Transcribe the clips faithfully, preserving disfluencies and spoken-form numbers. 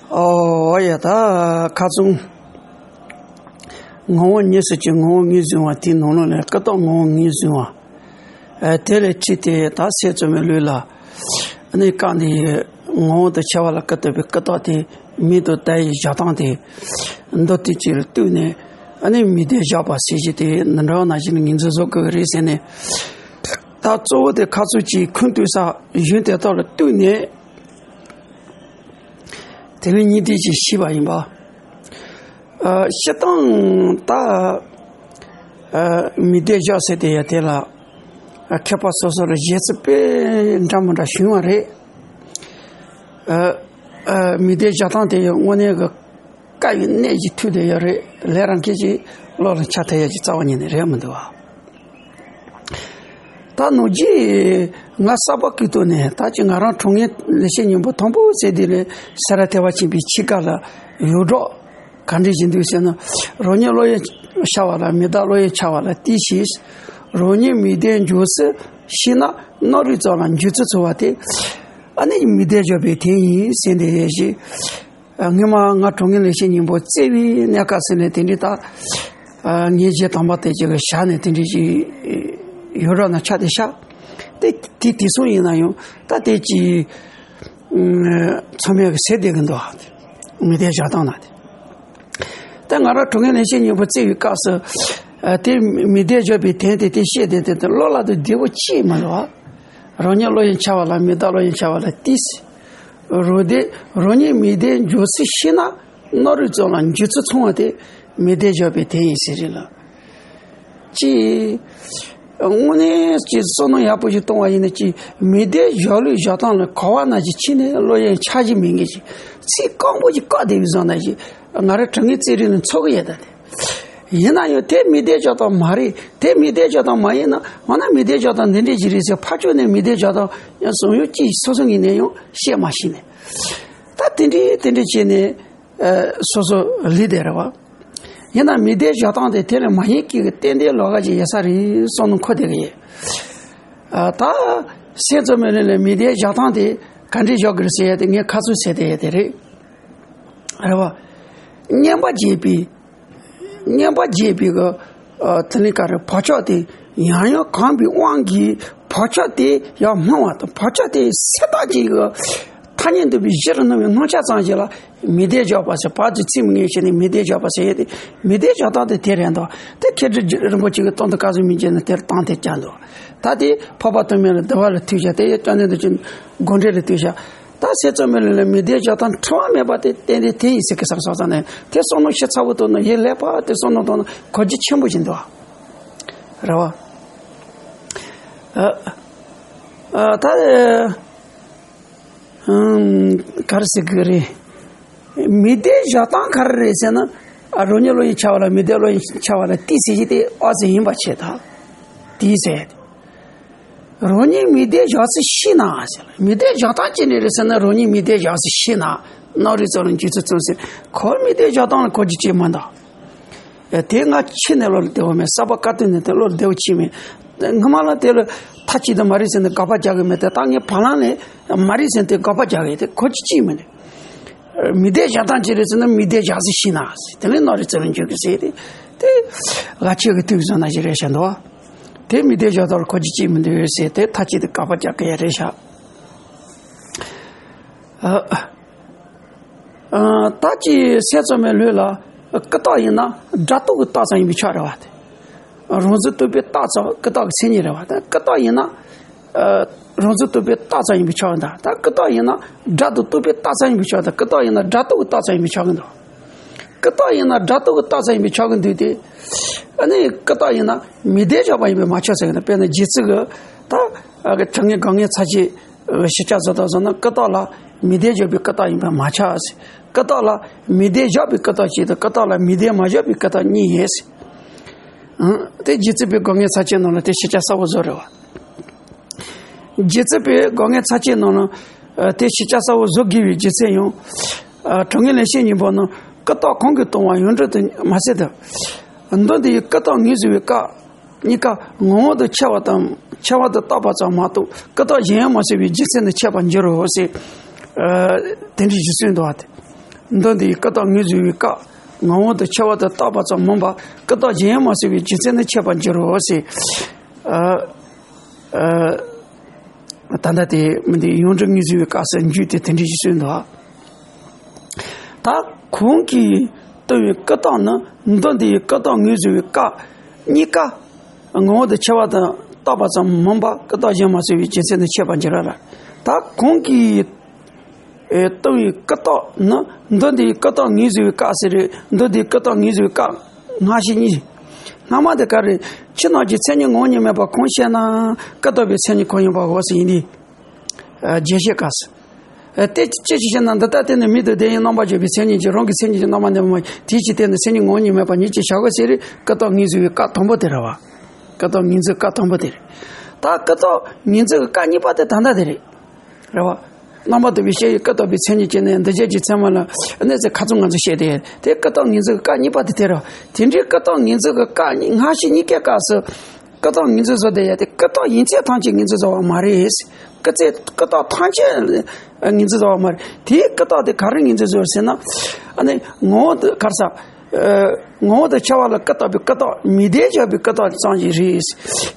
ཨོ་ཡ། ད་ཁ་ཚུམ་ངོ་བོ་ཉིད་ཟེར་གྱི་ངོ་བོ་ངོས་བཟུང་བ་དེའི་ནང་ལོགས་ལ་ཀུན་བཏགས་ངོ་བོ་ངོས་བཟུང་བ། ཨ། དེ་ལས་ཁྲིད་དེ་ད་སེམས་ཙམ་པའི་ལུགས་ལ། ཨ་ནི་སྐབས་འདིའི་ངོ་བོ་དང་ཁྱད་པར་ལ་ཀུན་བཏགས་པའི་ཀུན་བཏགས་དེ་མིང་དང་དོན་ཡི་བཞག་སྟངས་དེ་མདོར་བསྡུས་ཅིག་ལ་གཏུགས་ནས། ཨ་ནི་མིང་དོན་བཞག་པ་ཟེར་གྱི་དེ་འདི་འདྲ་བ་ནང་བཞིན་ངོས་འཛིན་བཟོ་དགོས་ཀྱི་རེད་ཟེར་ནས། ད་གཙོ་བོ་དེ་ཁ་ཚུམ་གྱི་ཁུངས་གཏུགས་ས་གཞུང་དེ་དག་ལ་གཏུགས་ནས། དེ་ནས་སྙིང་བསྡུས་ཅིག་ཞུས་པ་ཡིན་པ། ཨ། སྤྱིར་བཏང་ད། ཨ། མིང་དོན་བཞག་ཟེར་དེ་ཡ་དེ་ལ། ཨ། མཁས་པ་སོ་སོ་ལ་བཞེད་ཚུལ་དཔེ་འདྲ་མི་འདྲ་བྱུང་བ་རེད། ཨ། ཨ། མིང་དོན་བཞག་སྟངས་དེ་ཡང་དངོས་གནས་ཀྱི་དཀའ་བའི་གནད་ཅིག་ཐུག་བསྡད་ཡོད་རེད། ལས་རང་སྐད་ཅིག་བློ་ལ་འཆར་ཐུབ་ཡ་ཅིག་རྩ་བ་ཉིད་ནས་རེད་མི་འདུག་བ། ད་ནང་རྒྱུན་ང་གསར་པ་སྐུ་དུས་ནས་ད་ཅི་ང་རང་དྲང་ངེས་ལེགས་བཤད་སྙིང་པོ་དང་པོ་ཟེར་དུས་ནས་སེ་ར་ཐེ་བ་ཆེན་པོའི་ཆོས་བཀའ་ལ་ཡོངས་གྲགས་ག་འདྲ་ཞིག་འདུག་ཟེར་ན། རང་ཉིད་བློ་ཡིས་འཆར་བ་ལ་མི་རྟག་བློ་ཡིས་འཆར་བ་ལ་ལྟོས་ཤིག། རང་ཉིད་མིང་དོན་འཇོག་ཚུལ་ཤེས་ན་རྣམ་རིག་ཙམ་ལ་འཇོག་ཚུལ་འཚོལ་བ་དེ། ཨ་ནི་མིང་དོན་འཇོག་པའི་དོན་ཡིན་ཟེར་འདི་ཡས་ཤིག། ཨ། སྔོན་མ་ང་དྲང་ངེས་ལེགས་བཤད་སྙིང་པོ་བཙལ་བའི་གནས་སྐབས་སུ་ནས་དེ་འདྲའི་ད། ཨ། ངེས་བྱེད་དམ་པ་དེ་ཅིག་གི་ཞག་ནས་དེ་འདྲའི་ཅིག་ཡོངས་གྲགས་ནང་ཆགས་ཏེ་ཤག། དེ་དེ་དེ་སོང་ཡིན་ན་ཡང་ད་དེ་ཅིག་ཚང་མས་གི་ཟེར་བསྡད་གི་འདུག། མིང་དོན་བཞག་སྟངས་ན་དེ། ད་ང་རང་དྲང་ངེས་ལེགས་བཤད་སྙིང་པོ་བཙལ་བའི་སྐབས་སུ། ཨ། དེ་མིང་དོན་འཇོག་པའི་དོན་དེ་དེ་བཤད་དེ་དེ་དེ་བློ་ལ་དེ་བདེ་པོ་ཅིག་མི་འདུག། རང་ཉིད་བློ་ཡིས་འཆར་བ་ལ་མི་རྟག་བློ་ཡིས་འཆར་བ་ལ་ལྟོས། རང་དེ་རང་ཉིད་མིང་དོན་འཇོག་ཚུལ་ཤེས་ན་རྣམ་རིག་ཙམ་ལ་འཇོག་ཚུལ་མཚུངས་པ་དེ་མིང་དོན་འཇོག་པའི་དོན་ཡིན་ཟེར་རེད་ལ། ཅི། དངོས་གནས་ཀྱི་བསམ་བློ་ཡག་པོ་ཞིག་གཏོང་བ་ཡིན་ན། ཅི། མིང་དོན་འཇོག་ལུགས་འཇོག་སྟངས་ལ་གོ་བ་ནང་བཞིན་ཕྱིན་ནས་བློ་ཡིས་འཆར་གྱི་མིན་གྱི། ཅི། ཚིག་རྐང་པོ་ཞིག་བཀག་བསྡད་པའི་བཟོ་འདྲ་ཞིག་ང་རང་དྲང་ངེས་རྩོད་རིག་ནས་ཚོར་གི་ཡོད་ད་དེ། ཡིན་ན་ཡང་དེ་མིང་དོན་འཇོག་སྟངས་མ་རེད། དེ་མིང་དོན་འཇོག་སྟངས་མ་ཡིན་ན། འོ་ན་མིང་དོན་འཇོག་སྟངས་འདི་འདྲས་ཅིག་རེད་ཟེར་ཕར་ཕྱོགས་ནས་མིང་དོན་འཇོག་སྟངས་ཡང་བཟང་ཡོད་ཅིག་སོ་སོ་ངོས་ནས་ཡང་བཤད་མ་ཤེས་ནས། ད་དེ་འདྲས་དེ་འདྲས་བྱས་ནས། ཨ། སོ་སོ་ལུས་བསྡད་རེད་བ། ཡིན་ན་མིང་དོན་འཇོག་སྟངས་དེ་དེ་ལས་མ་ཡིན་གྱི་གི་ཏན་ཏན་ལོགས་ཀ་ཅིག་ཡོད་ས་རེད་བསམ་བློ་འཁོར་བསྡད་གི་ཡོད། ཨ། ད་སེམས་ཙམ་པའི་ལུགས་ལ་མིང་དོན་འཇོག་སྟངས་དེ་ག་འདྲས་འཇོག་དགོས་རེད་ཟེར་ཡ་དེ་ངས་ཁ་ཚུམ་ཟེར་བསྡད་ཡ་དེ་རེད། རེད་བ། མངོན་པར་བརྗོད་པའི། མངོན་པར་བརྗོད་པའི་གི། ཨ། དེ་ནི་ག་རེ། བག་ཆགས་དེ་ཡང་ཡང་གང་བའི་དབང་གིས་བག་ཆགས་དེ་ཡང་སྨྲ་བ་དང་། བག་ཆགས་དེ་སེལ་བར་བྱེད་ཀྱི་ཐ་སྙད་འདོགས་པའི་གཞིར་སྣང་བའི་སྣང་ཆ་ཙམ་ཞིག་ལ་མིང་དོན་འཇོག་པ་ཟེར། བར་དུ་ཚིག་མི་ངེས་བྱས་ནས་མིང་དོན་འཇོག་པ་ཟེར་ཡ་དེ། མིང་དོན་འཇོག་སྟངས་དེ་དེ་རེད་འདུག། དེ་མཁས་གྲུབ་རིན་པོ་ཆེ་གི་སྟོང་དུ་བཀའ་སྩལ་མི་འགྱུར་ན་དེར་སྟངས་དེ་ཀྱང་འདུག། ད་དེ་འཕགས་པ་སྟོད་སྨད་ལ་བསྡུ་བ་ལ་ཐུག་བཞག། དེ་ཡང་སྐྱབས་གནས་རྡོ་རྗེ་དགོངས་འགྲེལ་ལ་ཐུག་བཞག། ད་སེམས་ཙམ་པའི་ལུགས་ལ་མིང་དོན་འཇོག་སྟངས་འཁྲུལ་བ་མེད་པ་དེ་ཏན་ཏན་དེ་ཡིན་ཟེར་གི་བསམ་བསམ་ཙང་ནས། དེ་བསམ་བློ་ཞིབ་ཚགས་པོ་གཏོང་ན། ཡིན་ལེགས་པ་དེ་བསམ་བློ་གཏོང་ན་གོ་རྒྱུ་ཆེན་པོ་ཞིག་འདུག། རེད་བ། ཨ། ཨ། ད། ཨམ། ག་རེ་ཟེར་གི་རེད། མིང་དོན་འཇོག་སྟངས་ག་རེ་རེད་ཟེར་ན། ཨ། རང་ཉིད་བློ་ཡིས་འཆར་བ་ལ་མི་རྟག་བློ་ཡིས་འཆར་བ་ལ་ལྟོས་ཟེར་གྱི་དེ་ཨ་ཟེར་ཡིན་པ་བྱེད་ད། དེ་ཟེར། རང་ཉིད་མིང་དོན་འཇོག་ཚུལ་ཤེས་ན་ཟེར། མིང་དོན་འཇོག་སྟངས་ཅི་འདྲ་རེད་ཟེར་ན། རང་ཉིད་མིང་དོན་འཇོག་ཚུལ་ཤེས་ན། རྣམ་རིག་ཙམ་ལ་འཇོག་ཚུལ་མཚུངས་ཟེར། ཁོ་མིང་དོན་འཇོག་སྟངས་ལ་གོ་རྒྱུ་ཅིག་མ་འདུག། ཡ། དེ་ང་ཆེ་ནས་བློ་ལ་བདེ་བོ་མེད། གསར་པ་སྐུ་དུས་ནས་དེ་བློ་ལ་བདེ་བོ་ཅིག་མེད། སྔ་མ་ལ་དེ་ལ་མཐའ་གཅིག་ཏུ་མ་རེད་ཟེར་ནས་དགག་པ་རྒྱག་གི་མེད། དེ་ད་ངས་བར་ལམ་ནས་མ་རེད་ཟེར་ནས་དེ་དགག་པ་རྒྱག་གི་ཡོད། དེ་གོ་རྒྱུ་ཅིག་མེད་ནས། མིང་དོན་འཇོག་སྟངས་ཅི་རེད་ཟེར་ན། མིང་དོན་འཇོག་ཚུལ་ཤེས་ན་ཟེར། དེ་ལས་རྣམ་རིག་ཙམ་ལ་འཇོག་གི་ཟེར། དེ་དེ་ལ་ཆོས་ཀྱི་དུས་བཟང་ན་ཞིག་རེད་ཤག་འདུག། དེ་མིང་དོན་འཇོག་སྟངས་ལ་གོ་རྒྱུ་ཅིག་མི་འདུག་ཟེར། དེ་མཐའ་གཅིག་ཏུ་དགག་པ་རྒྱག་གི་ཡ་རེད་ཤག། ཨ། ཨ། ད་ཅི་སེམས་ཙམ་པའི་ལུགས་ལ་ཀུན་བཏགས་ཡིན་ན་སྒྲ་རྟོག་གི་རྟགས་ཙམ་ཡིན་པས་ཁྱབ་རེད་བ། དེ་རང་བཞིན་རྟོག་པའི་རྟགས་ཙམ་ཀུན་བཏགས་ཀྱི་མཚན་ཉིད་རེད་བ། དེ་ཀུན་བཏགས་ཡིན་ན། ཨ། རང་བཞིན་རྟོག་པའི་རྟགས་ཙམ་ཡིན་པས་ཁྱབ་འདུག། ད་ཀུན་བཏགས་ཡིན་ན་སྒྲ་དང་རྟོག་པའི་རྟགས་ཙམ་ཡིན་པས་ཁྱབ་འདུག། ཀུན་བཏགས་ཡིན་ན་སྒྲ་རྟོག་གི་རྟགས་ཙམ་ཡིན་པས་ཁྱབ་གི་འདུག། ཀུན་བཏགས་ཡིན་ན་སྒྲ་རྟོག་གི་རྟགས་ཙམ་ཡིན་པས་ཁྱབ་གི་འདུག་སྟེ། ཨ་ནི་ཀུན་བཏགས་ཡིན་ན་མིང་དོན་འཇོག་པ་ཡིན་པས་མ་ཁྱབ་ཟེར་གི་འདུག། དཔེར་ན་རྗེ་བཙུན་གྱིས་ད། ཨ། དྲང་ངེས་དགག་ངེས་ཚར་གཅོད་ཞིབ་ཆ་བཟོ་དང་བཟོ་ན། ཀུན་བཏགས་ལ་མིང་དོན་འཇོག་པའི་ཀུན་བཏགས་ཡིན་པས་མ་ཁྱབ་ཟེར། ཀུན་བཏགས་ལ་མིང་དོན་བཞག་པའི་ཀུན་བཏགས་གཅིག་དང་། ཀུན་བཏགས་ལ་མིང་དོན་མ་བཞག་པའི་ཀུན་བཏགས་གཉིས་ཡོད་ཟེར། ཨང་། དེ་རྗེ་བཙུན་པའི་དགག་ངེས་ཚར་གཅོད་ནང་ལ་དེ་ཞིབ་ཆ་གསལ་པོ་བཟོ་རེད་བ། རྗེ་བཙུན་པའི་དགག་ངེས་ཚར་གཅོད་ནང་ལ། ཨ། དེ་ཞིབ་ཆ་གསལ་པོ་བཟོ་དགོས་པའི་རྒྱུ་མཚན་ཡང་། ཨ། དྲང་ངེས་ལེགས་བཤད་སྙིང་པོ་ནང་ཀུན་བཏགས་གང་གིས་སྟོང་བ་ཡོངས་གྲུབ་ཏུ་མ་ཟད་དུ། མདོ་འདི་ཡི་ཀུན་བཏགས་ངོས་བཟུང་བའི་སྐབས། གཉིས་ཀ་ངོ་བོ་དང་ཁྱད་པར་དང་ཁྱད་པར་དུ་བཏགས་པ་ཙམ་མ་གཏོགས་ཀུན་བཏགས་གཞན་ཡང་མ་ཟད་པའི་རྒྱུ་མཚན་དུ་འཆད་པར་འགྱུར་རོ་ཟེར། ཨ། དེ་འདྲའི་རྗེ་བཙུན་འདུག་པ། དེ་ མདོ་འདི་ཡི་ཀུན་བརྟགས་ངོས་འཛིན་པའི་སྐབས་ངོ་བོ་དང་ཁྱད་པར་དུ་བརྟགས་པ་ཙམ་མིན་པར་ཀུན་བརྟགས་གཞན་ཡང་མ་ཟིན་པའི་རྒྱུ་མཚན་ནི་འཆད་པར་འགྱུར་རོ་ཞེས། ཨ་ཨ་ད་ལྟ་དེ་མི་འདི་ཡོངས་གྲུབ་ངོས་འཛིན་པའི་སྐབས་སུ་འཇུག་སྟེ་དེ་འདྲའི་ཞིག་གསུངས་འདུག་ད་གོང་གིས་སྟོན་པའི་ཀུན་བརྟགས་ནི་མདོ་འདི་ཡི་ཀུན་བརྟགས་ངོས་འཛིན་པའི་སྐབས་གཉིས་ཀ་ངོ་བོ་དང་ཁྱད་པར་དུ་བརྟགས་པ་ཙམ་མིན་པར་ཀུན་བརྟགས་གཞན་མ་ཟིན་པའི་རྒྱུ་མཚན་དུ་འཆད་པར་འགྱུར་རོ་ལ། ད་གོང་གིས་ཨེ་སྟོན་པའི་ཀུན་བརྟགས་ནི་མདོ་འདི་ཡི་ཀུན་བརྟགས་ངོས་འཛིན་པའི་སྐབས་ཟེར་རེད། མདོ་འདི་ཡི་ཀུན་བརྟགས་ངོས་འཛིན་པའི་སྐབས་སྔ་ཕྱི་གཉིས། སྔ་མ་དེ་ག་རེ། ཕྱི་ནང་གི་མཚན་ཉིད་ངོ་བོ་ཉིད་མེད་པར་གང་བཤད་ན་ཀུན་བརྟགས་པའི་མཚན་ཉིད་གང་ཡིན་པ་འོ་ཟེར་ཡིན་ཏེ། ཨ་རྒྱས་བཤད་སྐབས་སུ། ཨ་དེ་ཅི་ཕྱིར་ཞེ་ན། འདི་ལྟར་བསྟན་ནས་མིང་དང་དོན་ཡང་རྣམ་པར་འཇོག་པའི་མཚན་ཉིད་ཀྱིས་རང་གི་མཚན་ཉིད་ཀྱི་རྣམ་པ་ནི་མ་ཡིན། དེའི་ཕྱིར་བསྟན་ནས་མཚན་ཉིད་ངོ་བོ་ཉིད་མེད་པ་ཉིད་ཅེས་བྱ་དགོས་ཟེར་རེད། ཀུན་བརྟགས་ངོས་འཛིན་པའི་སྐབས་དང་པོ་དེ་རེད་བ། ཀུན་བརྟགས་ངོས་འཛིན་སྐབས་དང་པོ་དེ་རེད། ད་ཀུན་བརྟགས་ངོས་འཛིན་གྱི་སྐབས་གཉིས་པ་དེ་ད་ལྟ་དེ་རེད། རེད་བ། རྣམ་པར་དག་པའི་ཤེས་ཡིན་ཀུན་བརྟགས་པའི་མཚན་ཉིད་ཀྱིས་ནི་འདུ་བྱེད་ཀྱི་མཚན་མ་ལ་གནས་ཚུལ་ཁ་ཚོན་ང་ཚོས་བཤད་དེ་ཡོད་དེ། ཀུན་བརྟགས་ངོས་འཛིན་གྱི་སྐབས་གཉིས་པ་དེ་དེ་རེད། དེ་འདྲའི་ཀུན་བརྟགས་ངོས་འཛིན་གྱི་སྐབས་གཉིས་སྔ་ཕྱི་གཉིས་ཀའི་སྐབས་སུ་ཀུན་བརྟགས་ངོས་འཛིན་བཟོ་དེ་ཡོད་དེ། ཀུན་བརྟགས་ཡིན་ཚད་ཐམས་ཅད་ངོས་འཛིན་བཟོ་བ་མ་རེད། ཀུན་ཚད་ཀུན་བརྟགས་ཐམས་ཅད་ངོས་འཛིན་བཟོ་བ་མ་རེད། དེའི་ཀུན་བརྟགས་དེ་ག་རེ་ངོས་འཛིན་བཟོ་རེད་ཟེར་ན། ཨ་ནི་ངོ་བོ་དེ་ག་རེ་ཟ། ཨ་ངོ་བོ་དང་ཁྱད་པར་ལ་ཀུན་བརྟགས་པའི་ཀུན་བརྟགས་མི་ལྡན་བཞག་པའི་ཀུན་བརྟགས་ཙམ་ཞིག་རེད།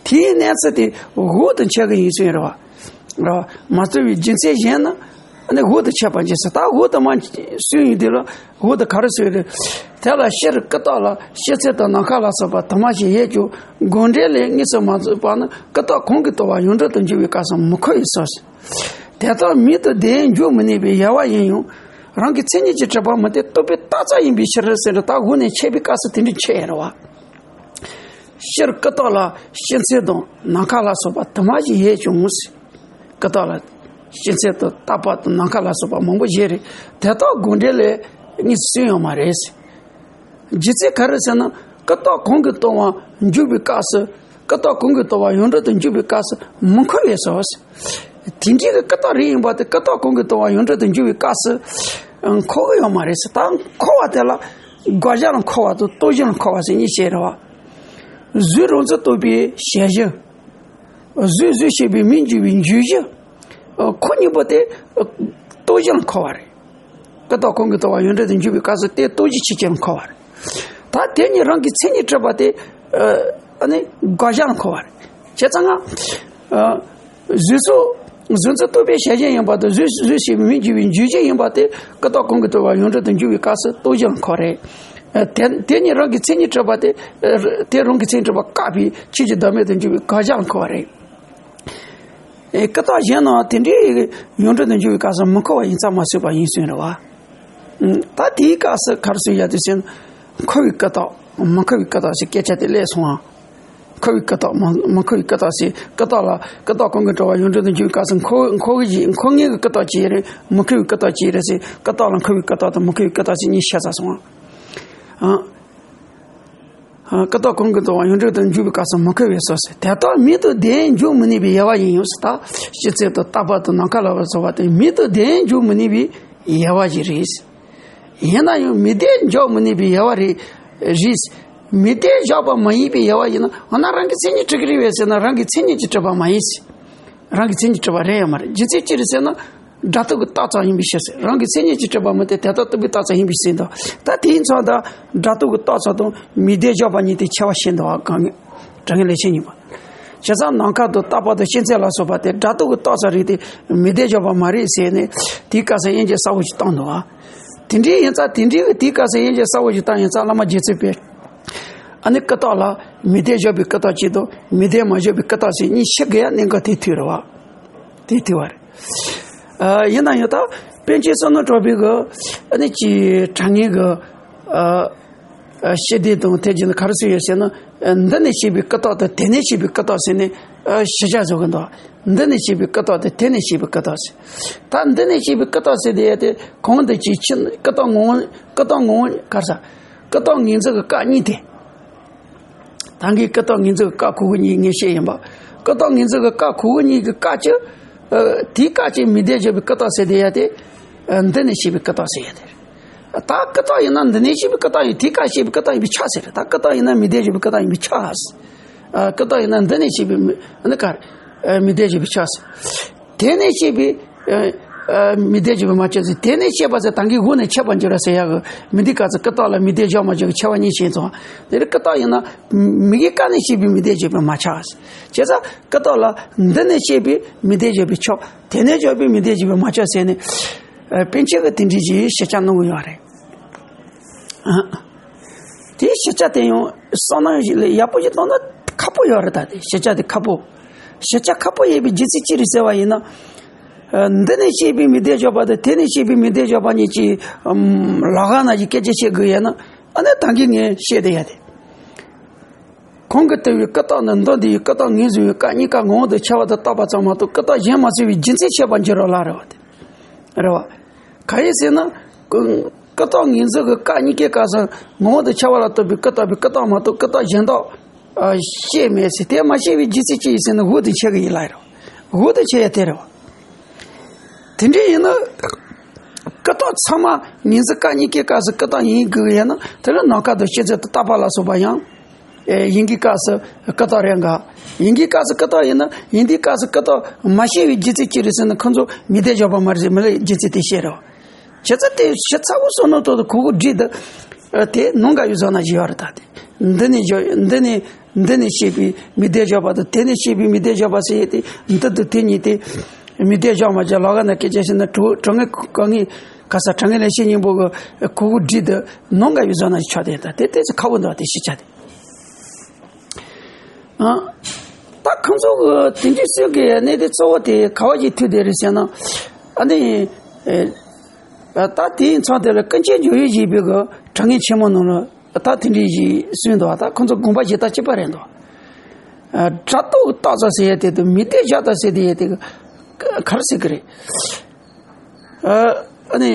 དེའི་གནས་ཚུལ་དེ་འོག་ཏུ་འཆད་ཀྱི་ཡིན་ཚུལ་རེད་བ། ར། མ་རྩོད་པའི་རྒྱུ་མཚན་གཞན་ནི་ཨ་ནི་འོག་ཏུ་འཆད་པར་བྱེད་ཟེར། ད་འོག་ཏུ་མ་གསུངས་ཡོད་དུས་ལ་འོག་ཏུ་ག་རེ་གསུངས་རེད། དེ་ལ་སྤྱིར་ཀུན་བརྟགས་ལ་ཤེས་ཚད་དང་ནམ་མཁའ་ལ་སོགས་པ་དུ་མ་ཞིག་ཡོད་ཀྱང་དགོངས་འགྲེལ་ལས་དངོས་སུ་མ་བརྗོད་པ་ནི་ཀུན་བརྟགས་གང་གིས་སྟོང་པ་ཡོངས་གྲུབ་ཏུ་འཇུག་པའི་སྐབས་སུ་མི་མཁོ་བས་སོ། དེ་ལྟར་མིང་དང་ལྡན་འཇུག་མི་ནུས་པའི་དབྱེ་བ་ཡིན་ཡང་རང་གི་མཚན་ཉིད་ཀྱིས་གྲུབ་པ་མིན་ཏེ་རྟོག་པས་བཏགས་ཙམ་ཡིན་པའི་ཕྱིར་ཟེར་ད་འོག་ནས་འཆད་པའི་སྐབས་སུ་དེ་འདྲ་འཆད་ཡོད་རེད་བ། སྤྱིར་ཀུན་བརྟགས་ལ་ཤེས་ཚད་དང་ནམ་མཁའ་ལ་སོགས་པ་དུ་མ་ཞིག་ཡོད་ཀྱང་ཟེར། ཀུན་བརྟགས་ལ་ཤེས་ཚད་དང་རྟག་པ་དང་ནམ་མཁའ་ལ་སོགས་པ་མང་པོ་ཞིག་རེད། དེ་དག་དགོངས་འགྲེལ་ལས་དངོས་སུ་གསུངས་ཡོད་མ་རེད། རྒྱུ་མཚན་ག་རེ་ཟེར་ན་ཀུན་བརྟགས་གང་གིས་སྟོང་པར་འཇུག་པའི་སྐབས་སུ། ཀུན་བརྟགས་གང་གིས་སྟོང་པ་ཡོངས་གྲུབ་ཏུ་འཇུག་པའི་སྐབས་སུ་མི་མཁོ་བས་སོ། དེ་འདྲའི་གི་ཀུན་བརྟགས་རིགས་ཡིན་པ་དེ་ཀུན་བརྟགས་གང་གིས་སྟོང་པ་ཡོངས་གྲུབ་ཏུ་འཇུག་པའི་སྐབས་སུ་མཁོ་གི་ཡོད་མ་རེད་ཟེར། ད་མཁོ་བ་དེ་ལ་དགག་བྱ་ལ་མཁོ་བ་དང་རྟོགས་བྱ་ལ་མཁོ་བ་ཟེར་གཉིས་བཤད་རེད་བ། གཟུགས་རང་མཚན་རྟོགས་པའི་གཞལ་བྱ། གཟུགས་གཟུགས་ཞེས་པའི་མིང་འཇུག་པའི་འཇུག་གཞི། ཁོ་གཉིས་པོ་དེ་རྟོགས་བྱ་ལ་མཁོ་བ་རེད། ཀུན་བརྟགས་གང་གིས་སྟོང་པ་ཡོངས་གྲུབ་ཏུ་འཇུག་པའི་སྐབས་སུ་དེ་རྟོགས་བྱའི་ཆོས་ཅན་ལ་མཁོ་བ་རེད། ད་དེ་ཉིད་རང་གི་མཚན་ཉིད་གྲུབ་པ་དེ་ཨ་ནི་དགག་བྱ་ལ་མཁོ་བ་རེད། བྱས་ཙང་ང་། གཟུགས་སོགས་གཟུགས་མཚན་རྟོགས་པའི་གཞལ་བྱ་ཡིན་པ་དང་གཟུགས་གཟུགས་ཞེས་པའི་མིང་འཇུག་པའི་འཇུག་གཞི་ཡིན་པ་དེ་ཀུན་བརྟགས་གང་གིས་སྟོང་པ་ཡོངས་གྲུབ་ཏུ་འཇུག་པའི་སྐབས་སུ་རྟོགས་བྱ་ལ་མཁོ་བ་རེད། དེ་དེ་ཉིད་རང་གི་མཚན་ཉིད་གྲུབ་པ་དེ་དེ་རང་གི་མཚན་ཉིད་གྲུབ་པ་བཀག་པའི་ཆོས་ཀྱི་བདག་མེད་དུ་འཇུག་པའི་དགག་བྱ་ལ་མཁོ་བ་རེད། ཨེ་ཀུན་བརྟགས་གཞན་རྣམས་དེ་འདྲའི་ཡོངས་གྲུབ་ཏུ་འཇུག་པའི་སྐབས་སུ་མི་མཁོ་བ་ཡིན་ཙང་མ་གསུངས་པ་ཡིན་ཟེར་རེད་བ། ཨུམ། ད་དེའི་སྐབས་སུ་ག་རེ་ཟེར་ཡ་དེ་ཟེར་ན། མཁོ་བའི་ཀུན་བརྟགས་མི་མཁོ་བའི་ཀུན་བརྟགས་ཟེར་སྐད་ཆ་དེ་སླེབས་སོང་ཨ། མཁོ་བའི་ཀུན་བརྟགས་མ་མི་མཁོ་བའི་ཀུན་བརྟགས་ཟེར་ཀུན་བརྟགས་ལ་ཀུན་བརྟགས་གང་གིས་སྟོང་པ་ཡོངས་གྲུབ་ཏུ་འཇུག་པའི་སྐབས་སུ་མཁོ་མཁོ་བའི་མཁོ་མཁན་གྱི་ཀུན་བརྟགས་གཅིག་རེད། མི་མཁོ་བའི་ཀུན་བརྟགས་གཅིག་རེད་ཟེར་ཀུན་བརྟགས་ལ་མཁོ་བའི་ཀུན་བརྟགས་དང་མི་མཁོ་བའི་ཀུན་བརྟགས་ཟེར་གཉིས་བཤད་ཚར་སོང་ཨ། ཨ། ཀུན་བརྟགས་གང་གིས་སྟོང་པ་ཡོངས་གྲུབ་ཏུ་འཇུག་པའི་སྐབས་སུ་མི་མཁོ་བས་སོ་ཟེར། དེ་ལྟར་མིང་དང་ལྡན་འཇུག་མི་ནུས་པའི་དབྱེ་བ་ཡིན་ཡང་ཟེར། ད་ཤེས་ཚད་དང་རྟག་པ་དང་ནམ་མཁའ་ལ་སོགས་པ་དེ་མིང་དང་ལྡན་འཇུག་མི་ནུས་པའི་དབྱེ་བ་ཞིག་རེད། ཡིན་ན་ཡང་མི་ལྡན་འཇོག་མི་ནུས་པའི་དབྱེ་བ་རེད། རེད། མི་ལྡན་འཇོག་པ་མ་ཡིན་པའི་དབྱེ་བ་ཡིན་ན་འོ་ན་རང་གི་མཚན་ཉིད་གྲུབ་ཀྱི་རེད་པས་ཟེར་ན་རང་གི་མཚན་ཉིད་ཀྱིས་གྲུབ་པ་མ་ཡིན། རང་གི་མཚན་ཉིད་གྲུབ་པ་རེད་ཡང་མ་རེད། རྒྱུ་མཚན་ཅི་རེད་ཟེར་ན། སྒྲ་རྟོག་གི་རྟགས་ཙམ་ཡིན་པའི་ཕྱིར་ཟེར། རང་གི་མཚན་ཉིད་ཀྱིས་གྲུབ་པ་མིན་ཏེ་དེ་ལྟར་རྟོག་པས་བཏགས་ཙམ་ཡིན་པའི་ཕྱིར་དང་། ད་དེའི་མཚམས་དང་སྒྲ་རྟོག་གི་རྟགས་ཙམ་དང་མི་ལྡན་འཇོག་པ་གཉིས་དེ་ཁྱད་པར་ཕྱེ་འདུག་བ། གང་ངེས་དྲང་ངེས་ལས་ཆེ་ཉིད་པ། བྱས་ཙང་ནམ་མཁའ་དང་རྟག་པ་དང་ཤེས་ཚད་ལ་སོགས་པ་དེ་སྒྲ་རྟོག་གི་རྟགས་ཙམ་རེད་དེ་མི་ལྡན་འཇོག་པ་མ་རེད་ཟེར་ནས་དེའི་སྐབས་སུ་དབྱེ་འབྱེད་གསལ་བོ་ཞིག་བཏང་འདུག་བ། དེ་འདྲའི་ཡིན་ཙང་དེ་འདྲའི་གི་དེའི་སྐབས་སུ་དབྱེ་འབྱེད་གསལ་བོ་ཞིག་བཏང་ཡིན་ཙང་བླ་མ་རྗེ་བཙུན་པས། ཨ་ནི་ཀུན་བརྟགས་ལ་མི་ལྡན་འཇོག་པའི་ཀུན་བརྟགས་གཅིག་དང་མི་ལྡན་མ་འཇོག་པའི་ཀུན་བརྟགས་ཟེར་གཉིས་ཕྱེ་དགོས་ཡ་གནད་འགག་དེ་ཐུག་རེད་བ། དེ་ཐུག་བ་རེད། ཨ་ཡིན་ན་ཡང་ད་པཎ་ཆེན་བསོད་ནམས་གྲགས་པའི་གི་ཨ་ནི་ཅི་དྲང་ངེས་གི་ཨ་ཨ་ཤེས་ལྡན་དང་དེ་བཞིན་ག་རེ་ཟེར་ཡོད་ཟེར་ན། འདི་ནས་སྐྱེས་པའི་ཀུན་བརྟགས་དང་དེ་ནས་སྐྱེས་པའི་ཀུན་བརྟགས་ཟེར་ནས་ཨ་ཕྱེ་བྱ་བཟོ་གི་འདུག་འདི་ནས་སྐྱེས་པའི་ཀུན་བརྟགས་དང་དེ་ནས་སྐྱེས་པའི་ཀུན་བརྟགས་ཟེར། ད་འདི་ནས་སྐྱེས་པའི་ཀུན་བརྟགས་ཟེར་དེ་ཡ་དེ་གང་དུ་ཅིག་ཕྱིན་ཀུན་བརྟགས་ངོ་བོ་ཀུན་བརྟགས་ངོ་བོ་ག་རེ་ཟ། ཀུན་བརྟགས་ངོས་འཛིན་གྱི་སྐབས་གཉིས་ཏེ། ད་གིན་ཀུན་བརྟགས་ངོས་འཛིན་གྱི་སྐབས་གོ་དགུ་གཉིས་ངས་བཤད་ཡིན་པ། ཀུན་བརྟགས་ངོས་འཛིན་གྱི་སྐབས་གོ་དགུ་གཉིས་ཀྱི་སྐབས་ཀྱི། ཨ་དེའི་སྐབས་ཀྱི་མི་ལྡན་འཇོག་པའི་ཀུན་བརྟགས་ཟེར་དེ་ཡ་དེ། ཨ་འདི་ནས་སྐྱེས་པའི་ཀུན་བརྟགས་ཟེར་ཡ་དེ་རེད། ད་ཀུན་བརྟགས་ཡིན་ན་འདི་ནས་སྐྱེས་པའི་ཀུན་བརྟགས་ཡིན་དེའི་སྐབས་སྐྱེས་པའི་ཀུན་བརྟགས་ཡིན་པས་ཁྱབ་ཟེར། ད་ཀུན་བརྟགས་ཡིན་ན་མི་ལྡན་འཇོག་པའི་ཀུན་བརྟགས་ཡིན་པས་ཁྱབ་ཟེར། ཨ་ཀུན་བརྟགས་ཡིན་ན་འདི་ནས་སྐྱེས་པའི་མི་ཨ་ནི་ག་རེ། ཨ་མི་ལྡན་འཇོག་པས་ཁྱབ་ཟེར། དེ་ནས་སྐྱེས་པའི་ཨ་ ཨ། མི་བདེ་བརྗོད་པས་མ་ཆགས་ཟེར། དེ་ནས་སྐྱེས་པ་ཟེར། ད་གིན་འོག་ནས་འཆད་པར་འགྱུར་རོ་ཟེར་ཡག་གི། མི་འདི་སྐབས་སུ་ཀུ་རྟགས་ལ་མི་བདེ་བརྗོད་མ་བརྗོད་ཀྱི་ཁྱད་པར་གཉིས་ཕྱེ་སོང་། དེ་ནས་ཀུ་རྟགས་ཡིན་ན་མིག་གི་སྐབས་ནས་སྐྱེས་པའི་མི་བདེ་བརྗོད་པས་མ་ཆགས། བྱས་ཙང་ཀུ་རྟགས་ལ་འདི་ནས་སྐྱེས་པའི་མི་བདེ་བརྗོད་པས་ཆགས། དེ་ནས་བརྗོད་པའི་མི་བདེ་བརྗོད་པས་མ་ཆགས་ཟེར་ནས། ཨ། པཎ་ཆེན་གྱིས་དེ་འདྲའི་ཞིག་ཞིབ་ཆ་གནང་གི་ཡོད་རེད། ཨ། དེའི་ཞིབ་ཆ་དེ་ཡང་བསམ་བློ་ཞིག་ལ་ཡག་པོ་ཞིག་བཏང་ན་ཁག་པོ་ཡོད་རེད། ད་དེ་ཞིབ་ཆ་དེ་ཁག་པོ། ཞིབ་ཆ་ཁག་པོ་ཡིན་པའི་རྒྱུ་མཚན་ཅི་རེད་ཟེར་བ་ཡིན་ན། ཨ། འདི་ནས་སྐྱེས་པའི་མི་བདེ་བརྗོད་པ་དང་དེ་ནས་སྐྱེས་པའི་མི་བདེ་བརྗོད་པ་གཉིས་ཀྱི། ཨམ། ལག་ག་ན་ཡི་སྐད་ཆ་བཤད་དགོས་ཡོད་ན། ཨ་ནི་ད་གིན་ངས་བཤད་བསྡད་ཡ་དེ། གོང་གི་ལྟ་བའི་ཀུ་རྟགས་ནི་མདོ་འདི་ཡི་ཀུ་རྟགས་ངོས་འཛིན་པའི་སྐབས་གཉིས་ཀ་ངོ་བོ་དང་ཁྱད་པར་དུ་བརྟག་པ་ཙམ་མ་གཏོགས་ཀུ་རྟགས་གཞན་མ་ཚུད་པའི་རྒྱུ་མཚན་འཆད་པར་འགྱུར་རོ་ལབ་རེད་བ། དེ་རེད་བ། གང་ཡིན་ཟེར་ན། ཀུ་ཀུ་རྟགས་ངོས་འཛིན་གྱི་སྐབས་གཉིས་ཀའི་སྐབས་སུ་ངོ་བོ་དང་ཁྱད་པར་ལ་ལྟོས་པའི་ཀུ་རྟགས་པའི་ཀུ་རྟགས་མ་གཏོགས་ཀུ་རྟགས་གཞན་དག་ཨ། བཤད་མེད་ཟེར། དེ་མ་བཤད་པའི་རྒྱུ་མཚན་ཅི་ཡིན་ཟེར་ན། འོག་ཏུ་འཆད་ཀྱི་ཡིན་ལབ་རེད། འོག་ཏུ་འཆད་ཡ་དེ་རེད་བ། དེ་འདྲ་ཡིན་ན། ཀུ་རྟགས་ཚང་མ་ངོས་འཛིན་སྐབས་གཉིས་ཀའི་སྐབས་སུ་ཀུ་རྟགས་ཡིན་དགོས་ཀྱི་ཡོད་ན། དེ་ལ་ནམ་མཁའ་དང་ཤེས་བྱ་དང་རྟག་པ་ལ་སོགས་པ་ཡང་། ཨེ། ཡིན་གྱི་སྐབས་སུ་ཀུ་རྟགས་རེད་འགའ། ཡིན་གྱི་སྐབས་སུ་ཀུ་རྟགས་ཡིན་ན། ཡིན་དུས་སྐབས་སུ་ཀུ་རྟགས་མ་བཤད་པའི་རྒྱུ་མཚན་ཅི་རེད་ཟེར་ན། ཁོ་ཚོ་མི་བདེ་བརྗོད་པ་མ་རེད་ཟེར་མི་ལ་རྒྱུ་མཚན་དེ་བཤད་རེད་བ། བྱས་ཙང་དེ་ཞིབ་ཚགས་པོ་བསམ་བློ་གཏོང་དུས་གོ་གི་སྒྲིག་འདུག་ཨ། དེ་ནམ་མཁའ་ཡི་བཟོ་ན་ཞིག་ཡོད་རེད། ད་དེ་འདི་ནས་བརྗོད། འདི་ནས། འདི་ནས་སྐྱེས་པའི་མི་བདེ་བརྗོད་པ་དང་དེ་ནས་སྐྱེས་པའི་མི་བདེ་བརྗོད་པ་ཟེར་ཡས་དེ། འདི་དང་དེ་གཉིས་དེ་མི་བདེ་བརྗོད་མ་བརྗོད་ལོགས་ཀ་ན་སྐད་ཆ་བཤད་ན། གྲོ་གྲོ་ངན་གོ་ངན་ག་ས། གྲོ་ངན་ལེགས་བཤད་སྙིང་པོ་གི་གོ་གི་སྒྲིག་འདུག་ནམ་མཁའ་ཡི་བཟོ་ན་ཞིག་ཆགས་བསྡད། ད་དེ་དེ་ཚོ་ཁག་པོ་འདུག་དེ་ཞིབ་ཆ་དེ། ཨ། ད་ཁོང་ཚོ་གི་དེ་འདྲའི་སྲོལ་གྱི་གནས་དེ་གཙོ་བོ་དེ་ག་བ་ཞིག་ཐུག་བསྡད་རེད་ཟེར་ན། ཨ་ནི། ཨེ། ད་དེའི་མཚམས་དེ་ལ་ཀུན་མཁྱེན་འཇུག་ཡུལ་ཞེས་པའི་གི་གྲངས་ངེས་ཆེན་མོ་ནང་ལ་ད་དེ་འདྲའི་ཞིག་གསུངས་འདུག་ད་ཁོང་ཚོ་དགོངས་པ་བཞེས་སྟངས་གཅིག་པ་རེད་འདུག་ཨ། སྒྲ་རྟོག་རྟགས་ཟེར་ཡས་དེ་དང་མི་བདེ་བརྗོད་རྟགས་ཟེར་དེ་ཡས་དེ་ག་རེ་ཟེར་གི་རེད། ཨ། ཨ་ནི།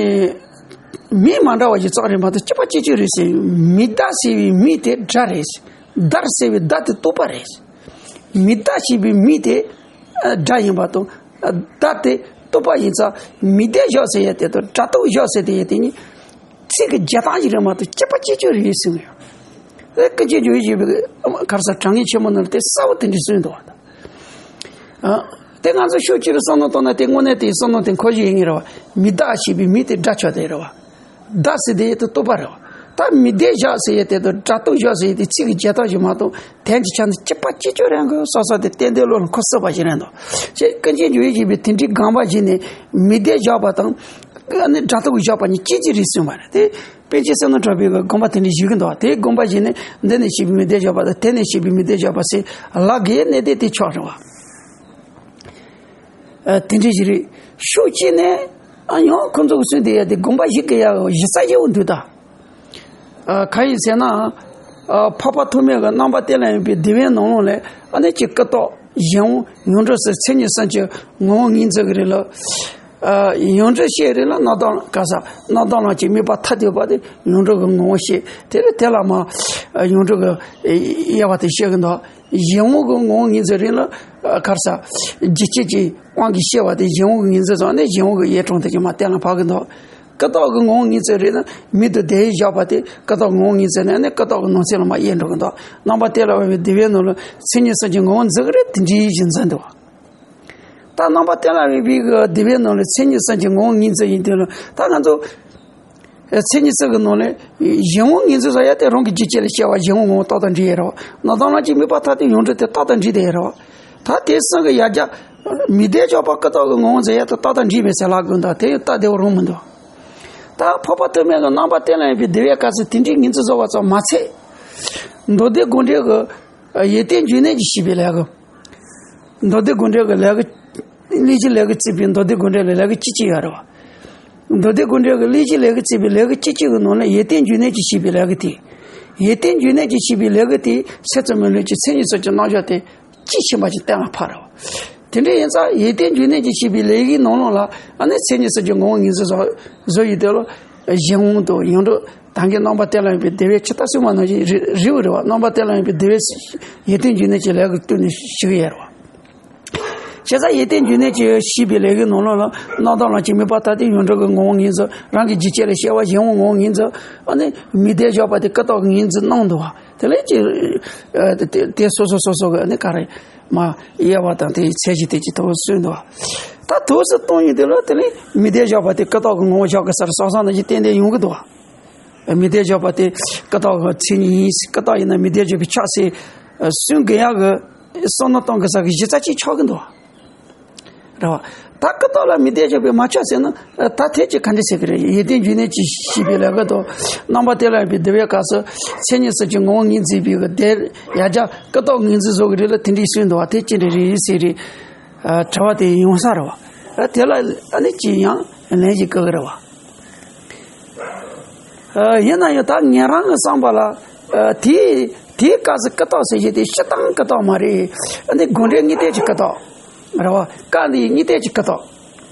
མིང་མ་འདྲ་བ་ཞིག་ཙམ་རེད་མ་གཏོགས་གཅིག་པ་གཅིག་གྱུར་རེད་ཟེར། མི་བདག་ཟེར་བའི་མི་དེ་སྒྲ་རེད། བདག་ཟེར་བའི་བདག་དེ་རྟོག་པ་རེད། མི་བདག་ཞེས་པའི་མི་དེ་ཨ་སྒྲ་ཡིན་པ་དང་། ཨ། བདག་དེ་རྟོག་པ་ཡིན་ཙང་། མི་བདེ་བརྗོད་ཟེར་ཡས་དེ་དང་སྒྲ་རྟོག་བརྗོད་ཟེར་དེ་ཡས་དེ་གཉིས་ཚིག་གི་བརྗོད་སྟངས་ཤིག་རེད་མ་གཏོགས་གཅིག་པ་གཅིག་གྱུར་རེད་གསུངས་ཡོད། ཨེ། ཀུན་མཁྱེན་འཇུག་ཡུལ་ཞེས་པའི་ག་རེ་ཟེར། གྲངས་ངེས་ཆེན་མོ་ནང་དེ་གསལ་པོ་དེ་འདྲ་གསུངས་འདུག་བ། ཨ། དེ་ང་ཚོ་ཤུགས་ཆེ་རུ་བསམ་བློ་བཏང་ན། དེ་དངོས་གནས་དེ་བསམ་བློ་དེ་འཁོར་གཞི་ཡིན་ངེས་རེད་བ། མི་བདག་ཞེས་པའི་མི་དེ་སྒྲ་ཆགས་དེ་རེད་བ། བདག་ཟེར་དེ་དེ་རྟོག་པ་རེད་བ། ད་མི་བདེ་བརྗོད་ཟེར་ཡས་དེ་དང་སྒྲ་རྟོག་བརྗོད་ཟེར་ཡས་དེ་ཚིག་གི་བརྗོད་སྟངས་ཤིག་མ་གཏོགས་དོན་གྱི་ཆ་ནས་གཅིག་པ་གཅིག་གྱུར་རང་གི་སོ་སོ་དེ་ཏན་ཏན་བློ་ལ་འཁོར་སྲིད་པ་ཞིག་རེད་འདུག་ཅེས་ཀུན་མཁྱེན་འཇུག་ཡུལ་ཞེས་པའི་དེ་འདྲའི་དགོངས་པ་བཞེས་ནས། མི་བདེ་བརྗོད་པ་དང་། ཨ་ནི་སྒྲ་རྟོག་བརྗོད་པ་གཉིས་གཅིག་གཅིག་རེད་གསུངས་པ་རེད་དེ། པཎ་ཆེན་བསོད་ནམས་གྲགས་པའི་དགོངས་པ་དེ་འདྲ་ཞུ་གི་འདུག་དེའི་དགོངས་པ་བཞེས་ནས། འདི་ནས་སྐྱེས་པའི་མི་བདེ་བརྗོད་པ་དང་དེ་ནས་སྐྱེས་པའི་མི་བདེ་བརྗོད་པ་ཟེར་ལབ་དགོས་གནད་དོན་དེ་ཆགས་རེད་བ། ཨ། དེ་འདྲ་ཞིག་རེད། ཤུགས་ཆེ་ནས་ཨ་ཡང་ཁོང་ཚོ་གི་གསུང་དེ་ཡ་དེ་དགོངས་པ་བཞེས་དགོས་ཡ་གཞི་རྩ་ཆེ་བོ་འདུག་ད། ཨ། གང་ཡིན་ཟེར་ན། ཨ། འཕགས་པ་ཐོགས་མེད་ཀྱི་རྣམ་པར་གཏད་ལ་ཡོད་པའི་སྡེ་བའི་ནང་ལོགས་ལ། ཨ་ནི་གཅིག་ཀུན་བརྟགས། གཞན་དབང་། ཡོངས་གྲུབ་ཟེར་མཚན་ཉིད་གསུམ་གྱི་ངོ་བོ་ངོས་འཛིན་གྱི་རིགས་ལ། ཨ། ཡོངས་གྲུབ་བཤད་རིགས་ལ་རྣམ་དག་ག་ས་རྣམ་དག་ལམ་གྱི་དམིགས་པ་ཐ་དད་པ་དེ་ཡོངས་གྲུབ་ཀྱི་ངོ་བོ་བཤད། དེ་ལས་དེ་ལ་མ་ཡོངས་གྲུབ་ཀྱི་དབྱེ་བ་དེ་བཤད་གི་འདུག་གཞན་དབང་གི་ངོ་བོ་ངོས་འཛིན་རིགས་ལ། ཨ། ག་རེ་ཟེར། རྒྱུ་རྐྱེན་གྱི་དབང་གིས་སྐྱེ་བ་དེ་གཞན་དབང་གི་ངོས་འཛིན་སོང་ནས་གཞན་དབང་གི་དབྱེ་གྲོང་དེ་གི་མ་གཏན་ལ་ཕབ་གི་འདུག་ཀུན་བརྟགས་ཀྱི་ངོ་བོ་ངོས་འཛིན་རིགས་ནི་མིང་དང་དོན་བཞག་པ་དེ་ཀུན་བརྟགས་ངོ་བོ་ངོས་འཛིན་ནས་ནི་ཀུན་བརྟགས་ཀྱི་ནང་གསེས་ལ་མ་དབྱེ་འགྲོ་གི་འདུག་རྣམ་པར་གཏད་ལ་ཡོད་པའི་སྡེ་བའི་ནང་ལ་མཚན་ཉིད་གསུམ་གྱི་ངོ་བོ་འཛིན་གྱི་རེད། དེ་འདྲའི་གཞི་འཛིན་འདུག་ད་རྣམ་པར་གཏད་ལ་ཡོད་པའི་གི་སྡེ་བའི་ནང་ལ་མཚན་ཉིད་གསུམ་གྱི་ངོ་བོ་ངོས་འཛིན་ཡིན་དུས་ལ། ད་ང་ཚོ་མཚན་ཉིད་གསུམ་གྱི་ནང་ལ་གཞན་དབང་ངོས་འཛིན་བཟོ་ཡ་དེ་རང་གི་རྒྱུ་རྐྱེན་ལ་སྐྱེ་བ་གཞན་དབང་ངོ་བོ་ཏག་ཏག་འདྲེས་ཡོད་རེད་བ། རྣམ་དག་ལམ་གྱི་དམིགས་པ་ཐ་དད་ཡོངས་གྲུབ་དེ་ཏག་ཏག་འདྲེས་བསྡད་ཡོད་རེད་བ། ད་དེ་གསུམ་གི་ཡར་རྒྱས་མི་བདེ་བརྗོད་པ་ཀུན་བརྟགས་ཀྱི་ངོ་བོ་འཛིན་ཡ་དེ་ཏག་ཏག་འདྲེས་མེད་ཟེར་ལབ་དགོས་འདུག་དེ་ཡང་སྟབས་བདེ་བོ་རང་མི་འདུག་ད་འཕགས་པ་ཐོགས་མེད་ཀྱི་རྣམ་པར་གཏད་ལ་ཡོད་པའི་སྡེ་བའི་སྐབས་སུ་དེ་འདྲའི་ངོས་འཛིན་བཟོ་བ་ཙམ་མ་ཚད། མདོ་སྡེ་དགོངས་འགྲེལ་གྱི་ཡོན་ཏན་འབྱུང་གནས་ཀྱིས་བཤད་པའི་ལས་ཀ། མདོ་སྡེ་དགོངས་འགྲེལ་གྱི་ལས་ཀ། གླེང་གཞི་ལས་ཀ་བརྩིས་པའི་མདོ་སྡེ་དགོངས་འགྲེལ་ལ་ལས་ཀ་བཅུ་གཅིག་ཡོད་རེད་བ། མདོ་སྡེ་དགོངས་འགྲེལ་གྱི་གླེང་གཞི་ལས་ཀ་བརྩིས་པའི་ལས་ཀ་བཅུ་གཅིག་གི་ནང་ནས་ཡོན་ཏན་འབྱུང་གནས་ཀྱིས་བཤད་པའི་ལས་ཀ་དེ། ཡོན་ཏན་འབྱུང་གནས་ཀྱིས་བཤད་པའི་ལས་ཀ་དེ་ཚད་ཙམ་མི་ལོན་གྱི་མཚན་ཉིད་གསུམ་གྱི་རྣམ་གཞག་དེ་དཔྱིས་ཕྱིན་པ་ཅིག་གཏན་ལ་ཕབ་རེད་བ། དེ་འདྲ་ཡིན་ཙང་ཡོན་ཏན་འབྱུང་གནས་ཀྱིས་བཤད་པའི་ལས་ཀའི་ནང་ལོགས་ལ་ཨ་ནི་མཚན་ཉིད་གསུམ་གྱི་ངོ་བོ་ངོས་འཛིན་བཟོ་བཟོ་ཡི་དེ་ལ་གཞན་དབང་དང་ཡོངས་གྲུབ། ད་གིན་རྣམ་པར་གཏད་ལ་ཡོད་པའི་སྡེ་བའི་ཆུ་རྟ་སྲིན་མོ་ནང་བཞིན་རི་རི་བོ་རེད་བ། རྣམ་པར་གཏད་ལ་ཡོད་པའི་སྡེ་བའི་ཡོན་ཏན་འབྱུང་གནས་ཀྱི་ལས་ཀ་བསྟུན་ནས་ཞུ་གི་ཡོད་རེད་བ། བྱས་ཙང་ཡོན་ཏན་འབྱུང་གནས་ཀྱིས་བཤད་པའི་ལས་ཀའི་ནང་ལོགས་ལ་རྣམ་དག་ལམ་གྱི་དམིགས་པ་ཐ་དད་ཡོངས་གྲུབ་ཀྱི་ངོ་བོ་ངོས་འཛིན། རང་གི་རྒྱུ་རྐྱེན་ལ་སྐྱེ་བ་གཞན་དབང་ངོ་བོ་ངོས་འཛིན། ཨ་ནི་མི་བདེ་བརྗོད་པ་དེ་ཀུན་བརྟགས་ཀྱི་ངོས་འཛིན་གནང་འདུག་བ། དེ་ལས་ཀྱི་ཨ་དེ་དེ་སོ་སོ་སོ་སོ་གི་ཨ་ནི་ག་རེ་མ་དབྱེ་བ་དང་དེའི་ཚད་གཞི་དེ་ཀྱི་ཐོག་གསུངས་འདུག་བ། ད་དུས་སུ་གཏོང་ཡིན་དེ་ལ་དེ་ནི་མི་བདེ་བཞག་པ་དེ་ཀུན་བཏགས་ཀྱི་ངོ་བོ་བཞག་དགོས་ས་རེད་བསམ་བསམ་ན་ཅིག་ཏན་ཏན་ཡོང་གི་འདུག་བ། མི་བདེ་བཞག་པ་དེ་ཀུན་བཏགས་ཀྱི་མཚན་ཉིད་ཡིན། ཀུན་བཏགས་ཡིན་ན་མི་བདེ་བཞག་པའི་ཆགས་སྲེད་སུན་དགོས་ཡག་གི་བསམ་བློ་གཏོང་དགོས་ས་གི་གཞི་རྩ་ཅིག་ཆགས་ཀྱི་འདུག་བ། རེད་བ། ད་ཀུན་བཏགས་ལ་མི་བདེ་བཞག་པའི་མ་ཆགས་ཟེར་ན་ད་དེ་ཅིག་ག་འདྲ་ཟེར་གི་རེད། ཡོན་ཏན་འབྱུང་གནས་ཀྱི་ཞེས་པའི་ལས་ཀ་དང་རྣམ་པ་དེ་ལ་ཡོད་པའི་བདེ་བའི་སྐབས་སུ་མཚན་ཉིད་གསུམ་གྱི་ངོ་བོ་ངོས་འཛིན་པའི་གི་དེར་ཡང་བསྐྱར་ཀུན་བཏགས་ངོས་འཛིན་བཟོ་གི་རེད་ལ་དེ་འདྲའི་སུན་འདུག་བ། དེ་ཅི་འདྲ་རེད་ཟེར་རེད། ཨ། དྲི་བ་དེ་ཡོང་ས་རེད་བ། ཨ། དེ་ལ་ཨ་ནི་ཅི་ཡང་ལན་ཞིག་དགོས་ཀྱི་རེད་བ། ཨ། ཡིན་ན་ཡང་ད་ཉན་རང་གི་བསམ་པ་ལ། ཨ། དེའི་དེའི་སྐབས་སུ་ཀུན་བཏགས་ཟེར་གྱི་དེ་སྤྱིར་བཏང་ཀུན་བཏགས་མ་རེད། ཨ་ནི་དགོས་འབྲེལ་དངོས་བསྟན་གྱི་ཀུན་བཏགས། རེད་བ། སྐབས་འདིའི་དངོས་བསྟན་གྱི་ཀུན་བཏགས།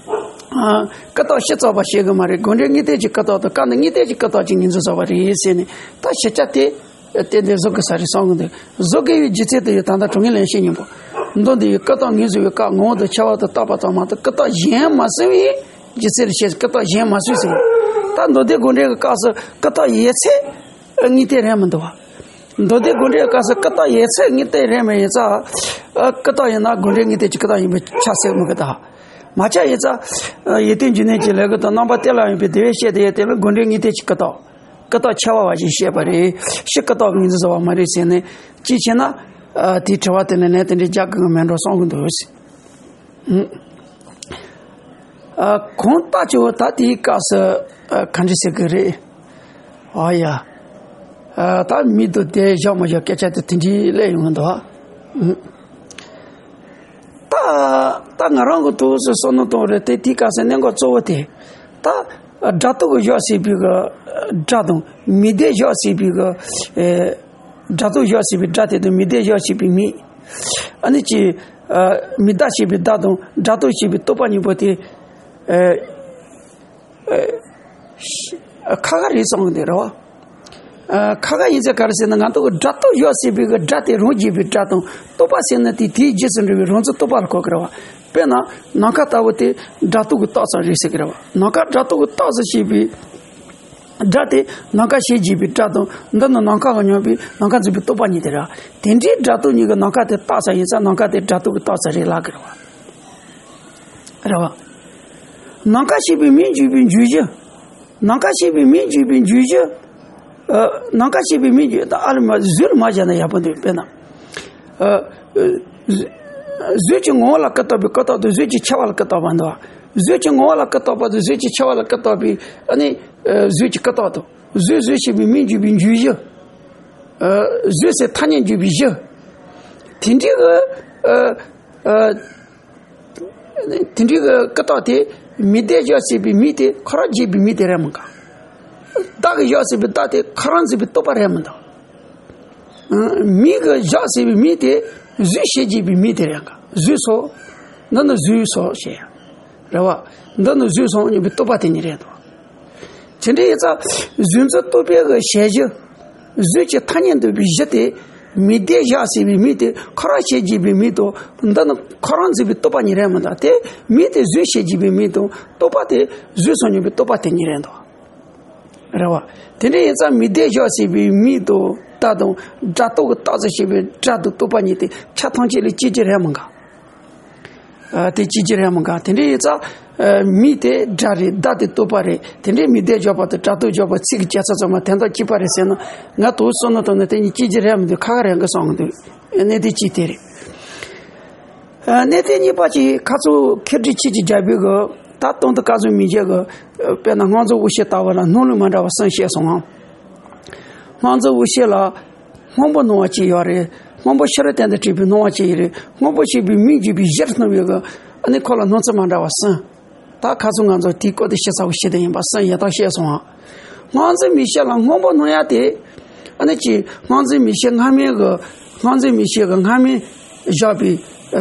ཨ། ཀུན་བཏགས་སྤྱི་གཙུག་པ་བཤད་གི་མ་རེད། དགོས་འབྲེལ་དངོས་བསྟན་གྱི་ཀུན་བཏགས་དང་སྐབས་འདི་དངོས་བསྟན་གྱི་ཀུན་བཏགས་ཀྱི་ངོས་འཛིན་བཟོ་བ་རེད་ཟེར་ནས་ད་ཞིབ་ཆ་དེ། ཏན་ཏན་བཟོ་དགོས་ས་རེད་བསམ་གི་འདུག་བཟོ་དགོས་པའི་རྒྱུ་མཚན་དེ་ཡང་ད་ལྟ་དྲང་ངེས་ལན་བཤད་སྙིང་པོ། མདོ་འདི་ཡི་ཀུན་བཏགས་ངོས་འཛིན་པའི་སྐབས་ངོ་བོ་དང་ཁྱད་པར་དུ་བཏགས་པ་ཙམ་མ་གཏོགས་ཀུན་བཏགས་གཞན་མ་སོན་པའི་རྒྱུ་མཚན་ལ་བཤད། ཀུན་བཏགས་གཞན་མ་སོན་ཟེར། ད་མདོ་སྡེ་དགོངས་འགྲེལ་གྱི་སྐབས་སུ་ཀུན་བཏགས་ཡོད་ཚད་དངོས་བསྟན་རེད་མི་འདུག་བ། མདོ་སྡེ་དགོངས་འགྲེལ་གྱི་སྐབས་སུ་ཀུན་བཏགས་ཡོད་ཚད་དངོས་བསྟན་རེད་མ་ཡིན་ཙང་། ཀུན་བཏགས་ཡིན་ན་དགོས་འབྲེལ་དངོས་བསྟན་གྱི་ཀུན་བཏགས་ཡིན་པས་ཆ་ཟེར་མི་དགོས་ད། མ་ཆ་ཡིན་ཙང་། ཡོན་ཏན་འབྱུང་གནས་ཀྱི་ལས་ཀུན་དང་རྣམ་པ་དེ་ལ་ཡོད་པའི་དེ་བས་བཤད་དེ་ཡོད་དེ་ལ་དགོས་འབྲེལ་དངོས་བསྟན་གྱི་ཀུན་བཏགས། ཀུན་བཏགས་ཁྱད་པར་བ་ཞིག་བཤད་པ་རེད། སྤྱི་ཀུན་བཏགས་ངོས་འཛིན་བཟོ་བ་མ་རེད་ཟེར་ནས་ཅིག་བྱས་ན། ཨ། དེའི་དྲི་བ་དེ་ལ་ལན་དེ་འདྲའི་རྒྱག་དགོས་མེད་འགྲོ་བསམ་གི་འདུག་ཟེར། ཨ། གང་ལྟར་ཀྱང་ད་དེའི་སྐབས་སུ། ཨ། ག་འདྲ་ཟེར་གི་རེད། ཨ་ཡ། ཨ། ད་མི་དང་དེ་བཞག་མ་བཞག་སྐད་ཆ་དེ་དེ་འདྲའི་སླེབས་ཡོང་གི་འདུག་ཨ། ད་ད་ང་རང་གི་ཐོག་སུ་བསམ་བློ་གཏོང་རེད་དེ། དེའི་སྐབས་སུ་གནད་འགག་གཙོ་བོ་དེ། ད་སྒྲ་རྟོག་གི་བཞག་སྲིད་པའི་གི་སྒྲ་དང་མི་བདེ་བཞག་སྲིད་པའི་གི། ཨེ། སྒྲ་རྟོག་བཞག་སྲིད་པའི་སྒྲ་དེ་དང་མི་བདེ་བཞག་སྲིད་པའི་མི། ཨ་ནི་ཅི། ཨ། མི་བདག་བྱེད་པའི་བདག་དང་སྒྲ་རྟོག་བྱེད་པའི་རྟོག་པ་གཉིས་པོ་དེ། ཨེ། ཨེ། ཁ་ཁ་རེད་བསམ་གི་འདུག་རེད་བ། ཨ། ཁ་ཁ་ཡིན་ཚེ་ག་རེ་ཟེར་ན་ང་ཚོ་གི་སྒྲ་རྟོག་བཞག་སྲིད་པའི་གི་སྒྲ་དེ་རང་བྱས་པའི་སྒྲ་དང་རྟོག་པ་ཟེར་ན་དེ་དེའི་རྗེས་སུ་འགྲོ་བའི་རང་བྱུང་རྟོག་པ་ལ་གོ་གི་རེད་བ། དཔེར་ན་ནམ་མཁའ་ལྟ་བུ་དེ་སྒྲ་རྟོག་གི་རྟགས་ཙམ་རེད་ཟེར་གི་རེད་བ། ནམ་མཁའ་སྒྲ་རྟོག་གི་རྟགས་ཙམ་བྱས་པའི་སྒྲ་དེ་ནམ་མཁའ་ཞེས་བགྱིས་པའི་སྒྲ་དང་། འདི་ནི་ནམ་མཁའ་གང་སྙམ་པའི་ནམ་མཁའ་འཛིན་པའི་རྟོག་པ་གཉིས་དེ་རེད། དེ་འདྲའི་སྒྲ་རྟོག་གཉིས་ཀྱི་ནམ་མཁའ་དེ་རྟགས་ཙམ་ཡིན་ཙང་ནམ་མཁའ་དེ་སྒྲ་རྟོག་གི་རྟགས་ཙམ་རེད་ལབ་གི་རེད་བ། རེད་བ། ནམ་མཁའ་ཞེས་པའི་མིང་བརྗོད་པའི་འཇུག་གཞི། ནམ་མཁའ་ཞེས་པའི་མིང་བརྗོད་པའི་འཇུག་གཞི། ཨ། ནམ་མཁའ་ཞེས་པའི་མིང་བརྗོད། ད་ཨ་ལ་མ་གཟུགས་ལ་མ་བཞག་ན་ཡག་པོ་འདུག་དཔེར་ན། ཨ། གཟུགས་ཀྱི་ངོ་བོ་ལ་ཀུན་བཏགས་པའི་ཀུན་བཏགས་དང་གཟུགས་ཀྱི་ཁྱད་པར་ལ་ཀུན་བཏགས་པ་འདུག་གཟུགས་ཀྱི་ངོ་བོ་ལ་ཀུན་བཏགས་པ་དང་གཟུགས་ཀྱི་ཁྱད་པར་ལ་ཀུན་བཏགས་པའི་ཨ་ནི། ཨ། གཟུགས་ཀྱི་ཀུན་བཏགས་དང་། གཟུགས་གཟུགས་ཞེས་པའི་མིང་བརྗོད་པའི་འཇུག་གཞི། ཨ། གཟུགས་ཟེར་ཐ་སྙད་འཇུག་པའི་གཞི། དེ་འདྲའི་གི། ཨ། ཨ། དེ་འདྲའི་གི་ཀུན་བཏགས་དེ་མི་བདག་བཞག་སྲིད་པའི་མི་དེ་ཁོ་རང་བྱས་པའི་མི་དེ་རེད་མི་འདུག་བདག་གིས་བཞག་སྲིད་པའི་བདག་དེ་ཁོ་རང་འཛིན་པའི་རྟོག་པ་རེད་མི་འདུག་མི་གིས་བཞག་སྲིད་པའི་མི་དེ་གཟུགས་ཞེས་བགྱིས་པའི་མི་དེ་རེད་འདུག་གཟུགས་སོ། འདི་ནི་གཟུགས་སོ་ཞེས། རེད་བ། འདི་ནི་གཟུགས་སོ་སྙམ་པའི་རྟོག་པ་དེ་ཉིད་རེད་འདུག་དེ་འདྲ་ཡིན་ཙང་གཟུགས་འཛིན་རྟོག་པའི་གི་ཞེན་གཞི། གཟུགས་ཀྱི་ཐ་སྙད་འདོགས་པའི་གཞི་དེ། མི་བདག་བཞག་སྲིད་པའི་མི་དེ་ཁོ་རང་ཞེས་བགྱིས་པའི་མི་དང་། འདི་ནི་ཁོ་རང་འཛིན་པའི་རྟོག་པ་ཉིད་རེད་མི་འདུག་དེ་མི་དེ་གཟུགས་ཞེས་བགྱིས་པའི་མི་དང་རྟོག་པ་དེ་གཟུགས་སོ་སྙམ་པའི་རྟོག་པ་དེ་ཉིད་རེད་འདུག་རེད་བ། དེ་འདྲ་ཡིན་ཙང་མི་བདག་བཞག་སྲིད་པའི་མི་དང་སྒྲ་དང་སྒྲ་རྟོག་གི་རྟགས་སུ་བྱས་པའི་སྒྲ་དང་རྟོག་པ་གཉིས་དེ་ཆ་ཐམས་ཅད་ལ་གཅིག་གཅིག་རེད་མི་འདུག་ཨ། དེ་གཅིག་གཅིག་རེད་མི་འདུག་དེ་འདྲ་ཡིན་ཙང་། ཨ། མི་དེ་སྒྲ་རེད། བདག་དེ་རྟོག་པ་རེད། དེ་འདྲའི་མི་བདག་བཞག་པ་དང་སྒྲ་རྟོག་བཞག་པ་ཚིག་གི་རྒྱལ་ཚབ་ཚང་མ་དོན་དག་གཅིག་པ་རེད་ཟེར་ན། ང་དུ་བསམ་བློ་བཏང་ན་དེ་གཉིས་གཅིག་གཅིག་རེད་མི་འདུག་ཁ་ཁ་རེད་འགའ་བསམ་གི་འདུག་གནད་དོན་གཅིག་དེ་རེད། ཨ། གནད་དོན་གཉིས་པ་གཅིག་ཁ་ཚུར་ཁེར་སྒྲིག་ཆེད་ཀྱི་རྒྱ་བོད་ཀྱི་ད་དོན་དུ་བཀའ་ཟུར་མི་འཇལ་གི། དཔེར་ན་སྔགས་རྫོགས་འོད་ཤེས་ལྟ་བུ་ལ་སྣང་ལུགས་མ་འདྲ་བ་གསུམ་བཤད་སོང་ང་། སྔགས་རྫོགས་འོད་ཤེས་ལ། སྔོན་པོ་སྣང་བ་གཅིག་ཡོད་རེད། སྔོན་པོ་ཤེས་རབ་གཏན་དུ་དྲངས་པའི་སྣང་བ་གཅིག་ཡོད་རེད། སྔོན་པོ་ཞེས་པའི་མིང་བརྗོད་པའི་གཞིར་སྣང་བའི་གི། ཨ་ནི་ཁོ་ལ་སྣང་ཚུལ་མ་འདྲ་བ་གསུམ། ད་ཁ་སང་ང་ཚོ་དེའི་སྐོར་དེ་ཞིབ་ཚགས་པོ་བཤད་དེ་ཡིན་པ་གསུམ་ཡང་དག་བཤད་སོང་ང་། སྔགས་འཛིན་མིག་ཤེས་ལ་སྔོན་པོ་སྣང་ཡ་དེ། ཨ་ནི་ཅི་སྔགས་འཛིན་མིག་ཤེས་སྔ་མའི་གི། སྔགས་འཛིན་མིག་ཤེས་གི་སྔ་མའི་བཞག་པའི་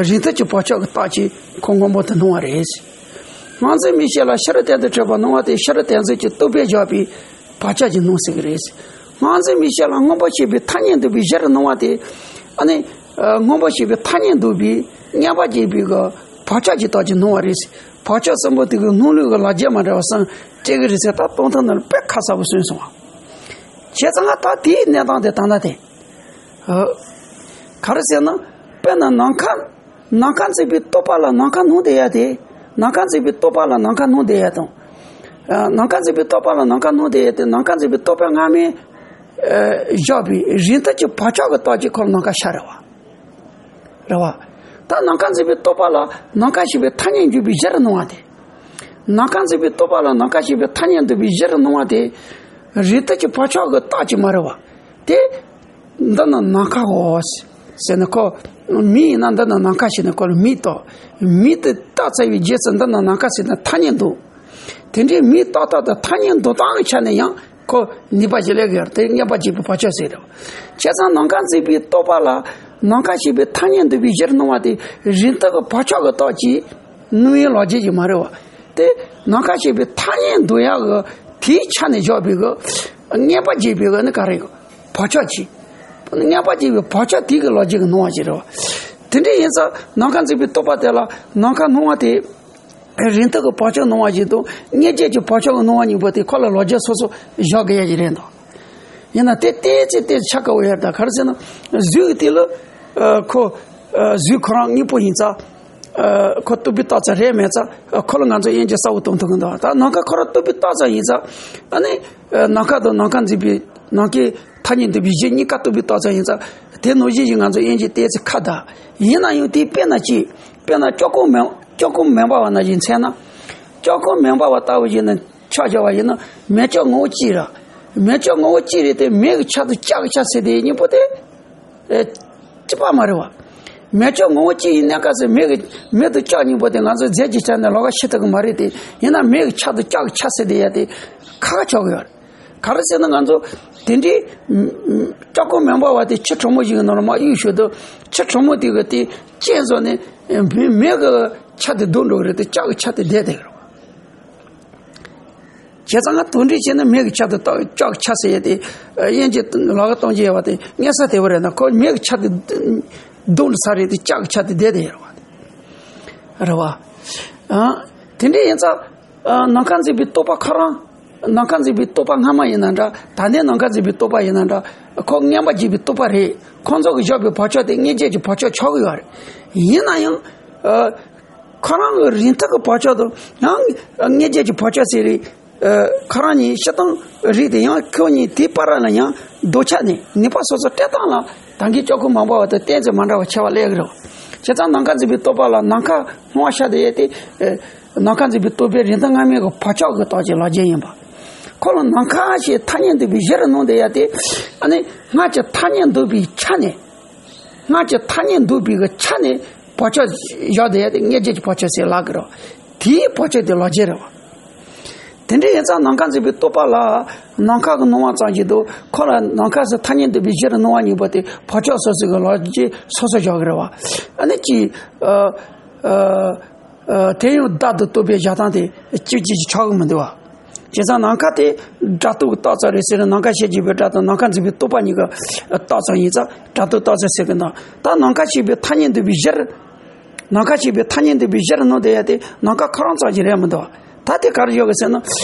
རིང་ཐུང་གི་བག་ཆགས་ཀྱི་རྟགས་ཀྱིས་ཁོ་སྔོན་པོ་དེ་སྣང་བ་རེད། སྔགས་འཛིན་མིག་ཤེས་ལ་ཤེས་རབ་གཏན་དུ་དྲངས་པ་སྣང་བ་དེ་ཤེས་རབ་གཏན་ཚིགས་ཀྱི་རྟོག་པས་བཞག་པའི་བག་ཆགས་ཀྱིས་སྣང་ཟེར་གི་རེད། སྔགས་འཛིན་མིག་ཤེས་ལ་སྔོན་པོ་ཞེས་པའི་ཐ་སྙད་འདོགས་པའི་གཞིར་སྣང་བ་དེ། ཨ་ནི། ཨ། སྔོན་པོ་ཞེས་པའི་ཐ་སྙད་འདོགས་པའི་མཉམ་པར་བརྗོད་པའི་གི་བག་ཆགས་ཀྱི་རྟགས་ཀྱིས་སྣང་བ་རེད། བག་ཆགས་གསུམ་པོ་དེ་གི་སྣང་ལུགས་ཀྱི་ལག་རྗེས་མ་འདྲ་བ་གསུམ་སྤྲད་གི་རེད་ཟེར། ད་སྟོང་ཐུན་ནང་ལ་དཔེ་ཁ་གསལ་པོ་སོན་སོང་བ། བྱས་ཙང་ང་ད་དེའི་གནས་སྟངས་དེ་ད་ལྟ་དེ། ཨ། ག་རེ་ཟེར་ན། དཔེར་ན་ནམ་མཁའ། ནམ་མཁའ་འཛིན་པའི་རྟོག་པ་ལ་ནམ་མཁའ་སྣང་བསྡད་ཡ་དེ། ནམ་མཁའ་འཛིན་པའི་རྟོག་པ་ལ་ནམ་མཁའ་སྣང་བསྡད་ཡ་དང་། ཨ། ནམ་མཁའ་འཛིན་པའི་རྟོག་པ་ལ་ནམ་མཁའ་སྣང་བསྡད་ཡ་དེ་ནམ་མཁའ་འཛིན་པའི་རྟོག་པའི་སྔ་མའི་ཨ་བཞག་པའི་རིང་ཐུང་གི་བག་ཆགས་ཀྱི་རྟགས་ཀྱིས་ཁོ་ལ་ནམ་མཁའ་ཤར་རེད་བ། རེད་བ། ད་ནམ་མཁའ་འཛིན་པའི་རྟོག་པ་ལ་ནམ་མཁའ་ཞེས་པའི་ཐ་སྙད་འཇོག་པའི་གཞིར་སྣང་བ་དེ། ནམ་མཁའ་འཛིན་པའི་རྟོག་པ་ལ་ནམ་མཁའ་ཞེས་པའི་ཐ་སྙད་འདོགས་པའི་གཞིར་སྣང་བ་དེ། རིང་ཐུང་གི་བག་ཆགས་ཀྱི་རྟགས་ཀྱིས་མ་རེད་བ། དེ། འདི་ནི་ནམ་མཁའ་འོ། ཟེར་ནས་ཁོ། མིག་ཡིན་ན་འདི་ནི་ནམ་མཁའ་ཞིག་ནས་ཁོ་ལ་མིག་བཏགས། མིག་དེ་བཏགས་ཚར་བའི་རྗེས་སུ་འདི་ནི་ནམ་མཁའ་ཟེར་ནས་ཐ་སྙད་འདོགས། དེ་འདྲའི་མིག་ཏག་ཏག་དང་ཐ་སྙད་འདོགས་སྟངས་ཀྱི་ཆ་ནས་ཡང་ཁོ་ནུས་པ་ཞིག་སླེབས་ཀྱི་ཡོད་རེད། དེ་མངོན་པར་བརྗོད་པའི་བག་ཆགས་ཟེར་རེད། བྱས་ཙང་ནམ་མཁའ་འཛིན་པའི་རྟོག་པ་ལ་ནམ་མཁའ་ཞེས་པའི་ཐ་སྙད་འདོགས་པའི་གཞིར་སྣང་བ་དེ་རིང་ཐུང་གི་བག་ཆགས་ཀྱི་རྟགས་ཀྱིས་སྣང་བའི་ལོ་རྒྱུས་ཀྱི་མ་རེད་བ། དེ་ནམ་མཁའ་ཞེས་པའི་ཐ་སྙད་འདོགས་ཡག་གི་དེའི་ཆ་ནས་བཞག་པའི་གི་མངོན་པར་བརྗོད་པའི་གི་ནི་ག་རེ་གི་བག་ཆགས་ཀྱིས། མངོན་པར་བརྗོད་པའི་བག་ཆགས་དེ་གི་ལོ་རྒྱུས་ཀྱི་སྣང་བ་ཞིག་རེད་བ། དེ་འདྲ་ཡིན་ཙང་ནམ་མཁའ་འཛིན་པའི་རྟོག་པ་དེ་ལ་ནམ་མཁའ་སྣང་བ་དེ། རིང་ཐུང་གི་བག་ཆགས་སྣང་བ་ཞིག་དང་མངོན་བརྗོད་ཀྱི་བག་ཆགས་ཀྱི་སྣང་བ་གཉིས་པོ་དེ་ཁོ་ལ་ལོ་རྒྱུས་སོ་སོ་བཞག་དགོས་ཡ་ཞིག་རེད་འདུག་ཡིན་ན་དེ་ཏོག་ཙམ་ཏོག་ཙམ་ཆགས་དཀའ་བོ་ཡོད་རེད། ད་ག་རེ་ཟེར་ན་གཟུགས་ཀྱི་སྟེང་ལ་ཁོ་གཟུགས་ཁོ་རང་དངོས་པོ་ཡིན་ཙང་ཁོ་རྟོག་པས་བཏགས་ཙམ་རེད་མེད་ཙང་ཁོ་ལ་ང་ཚོ་དབྱེ་འབྱེད་གསལ་བོ་གཏོང་ཐུབ་ཀྱི་འདུག་ད་ནམ་མཁའ་ཁོ་རང་རྟོག་པས་བཏགས་ཙམ་ཡིན་ཙང་ཨ་ནི་ནམ་མཁའ་དང་ནམ་མཁའ་འཛིན་པའི་ནམ་མཁའི་ཐ་སྙད་འདོགས་པའི་གཞི་གཉིས་ཀ་རྟོག་པས་བཏགས་ཙམ་ཡིན་ཙང་དེ་ནང་བཞིན་ཞིག་ང་ཚོ་དབྱེ་འབྱེད་ཏོག་ཙམ་ཁ་བརྡ། ཡིན་ན་ཡང་དེའི་དཔེར་ན་ཅིག་དཔེར་ན་ཅོག་ཁོག་མེ་ཅོག་ཁོག་མེ་འབར་བ་ནང་བཞིན་མཚོན་ན། ཅོག་ཁོག་མེ་འབར་བ་ལྟ་བུ་ཞིག་ནི་ཆ་བཞག་པ་ཡིན་ན་མེ་ལྕེ་ངོ་བོ་གཅིག་རེད། མེ་ལྕེ་ངོ་བོ་གཅིག་རེད་དེ་མེ་གི་ཆ་དང་ལྕགས་ཀྱི་ཆ་ཟེར་དེ་གཉིས་པོ་དེ། ཨེ། གཅིག་པ་མ་རེད་བ། མེ་ལྕེ་ངོ་བོ་གཅིག་ཡིན་གནས་སྐབས་སུ་མེ་གི་མེ་དང་ལྕགས་གཉིས་པོ་དེ་ང་ཚོ་རྫས་ཀྱི་ཆ་ནས་ལོགས་ཀ་ཤེས་ཐུབ་ཀྱི་མ་རེད་དེ། ཡིན་ན་མེ་གི་ཆ་དང་ལྕགས་ཀྱི་ཆ་ཟེར་དེ་ཡ་དེ་ཁག་ཆོག་གི་ཡོད་རེད། ག་རེ་ཟེར་ན་ང་ཚོ་དེ་འདྲའི་ཅོག་ཁོག་མེ་འབར་བ་དེ་ཆུ་གྲང་མོ་ཞིག་གི་ནང་ལ་མར་གཡུག་ཞོར་དུ་ཆུ་གྲང་མོ་དེ་གི་དེ་རྐྱེན་བཟོ་ནས་མེ་མེ་གི་ཆ་དེ་ལྡུག་འགྲོ་གི་རེད་དེ་ལྕགས་ཀྱི་ཆ་དེ་བསྡད་བསྡད་གི་རེད། བྱས་ཙང་ང་དོགས་འདྲི་བྱས་ན་མེ་གི་ཆ་དེ་ལྕགས་ཀྱི་ཆ་ཟེར་ཡས་དེ་དབྱེ་འབྱེད་ལོགས་ཀ་གཏོང་རྒྱུ་ཡོད་པ་དེ་སྙན་ས་དེ་བོ་རེད་ན་ཁོ་མེ་གི་ཆ་དེ་ལྡུག་འགྲོ་ས་རེད་དེ་ལྕགས་ཀྱི་ཆ་དེ་བསྡད་བསྡད་ཡོད་རེད་བ། རེད་བ། ཨ། དེ་འདྲ་ཡིན་ཙང་། ཨ། ནམ་མཁའ་འཛིན་པའི་རྟོག་པ་ཁོ་རང་། ནམ་མཁའ་འཛིན་པའི་རྟོག་པ་སྔ་མ་ཡིན་ན་འདྲ། ད་ལྟའི་ནམ་མཁའ་འཛིན་པའི་རྟོག་པ་ཡིན་ན་འདྲ། ཁོ་མངོན་པར་བརྗོད་པའི་རྟོག་པ་རེད། ཁོང་ཚོ་གིས་བཞག་པའི་བག་ཆགས་དེ་མངོན་བརྗོད་ཀྱི་བག་ཆགས་ཆགས་ཀྱི་ཡོད་རེད། ཡིན་ན་ཡང་། ཨ། ཁོ་རང་གི་རིང་ཐུང་གི་བག་ཆགས་དང་ཡང་མངོན་བརྗོད་ཀྱི་བག་ཆགས་ཟེར་རེད། ཨ། ཁོ་རང་གཉིས་སྤྱིར་བཏང་རིགས་དེ་ཡང་ཁོ་གཉིས་དེའི་བར་ལ་ཡང་ལྡོག་ཆ་ནས་ནུས་པ་སོ་སོ་སྤྲད་སྟངས་ལ་ད་གིན་ཅོག་ཁོག་མེ་འབར་བ་དང་ཏོག་ཙམ་མ་འདྲ་བ་ཁྱད་པར་སླེབས་ཀྱི་རེད། བྱས་ཙང་ནམ་མཁའ་འཛིན་པའི་རྟོག་པ་ལ་ནམ་མཁའ་སྣང་བ་ཤར་བསྡད་ཡས་དེ། ཨ། ནམ་མཁའ་འཛིན་པའི་རྟོག་པའི་རིང་ཐུང་སྔ་མའི་གི་བག་ཆགས་ཀྱི་རྟགས་ཀྱི་ལོ་རྒྱུས་ཡིན་པ། ཁོ་ལ་ནམ་མཁའ་ཞེས་ཐ་སྙད་འདོགས་པའི་གཞིར་སྣང་བསྡད་ཡས་དེ། ཨ་ནི་སྔར་གྱི་ཐ་སྙད་འདོགས་པའི་ཆ་ནས། སྔར་གྱི་ཐ་སྙད་འདོགས་པའི་གི་ཆ་ནས་བག་ཆགས་བཞག་བསྡད་ཡས་དེ་མངོན་བརྗོད་ཀྱི་བག་ཆགས་ཟེར་ལབ་ཀྱི་རེད་བ། དེའི་བག་ཆགས་དེ་ལོ་རྒྱུས་རེད་བ། དེ་འདྲ་ཡིན་ཙང་ནམ་མཁའ་འཛིན་པའི་རྟོག་པ་ལ་ནམ་མཁའ་གི་སྣང་བ་ཙམ་ཞིག་ཏུ་ཁོ་ལ་ནམ་མཁའ་ཟེར་ཐ་སྙད་འདོགས་པའི་གཞིར་སྣང་བ་གཉིས་པོ་དེ་བག་ཆགས་སོ་སོ་གི་ལོ་རྒྱུས་སོ་སོ་བཞག་གི་རེད་བ། ཨ་ནི་ཅི། ཨ། ཨ། ཨ། དེ་ཡང་བརྡ་དང་རྟོག་པའི་བཞག་སྟངས་དེ་གཅིག་གཅིག་གཅིག་ཆགས་ཀྱི་མི་འདུག་བ། བྱས་ཙང་ནམ་མཁའ་དེ་སྒྲ་རྟོག་གི་རྟགས་ཙམ་རེད་ཟེར་ན་ནམ་མཁའ་ཞེས་བརྗོད་པའི་སྒྲ་དང་ནམ་མཁའ་འཛིན་པའི་རྟོག་པ་གཉིས་ཀྱི་རྟགས་ཙམ་ཡིན་ཙང་སྒྲ་རྟོག་རྟགས་ཙམ་ཟེར་གི་འདུག་ད་ནམ་མཁའ་ཞེས་པའི་ཐ་སྙད་འདོགས་པའི་གཞིར། ནམ་མཁའ་ཞེས་པའི་ཐ་སྙད་འདོགས་པའི་གཞིར་སྣང་བསྡད་ཡ་དེ་ནམ་མཁའ་ཁོ་རང་ཙམ་ཞིག་རེད་མི་འདུག་ད་དེ་ག་རེ་ཡོད་གི་ཟེར་ན།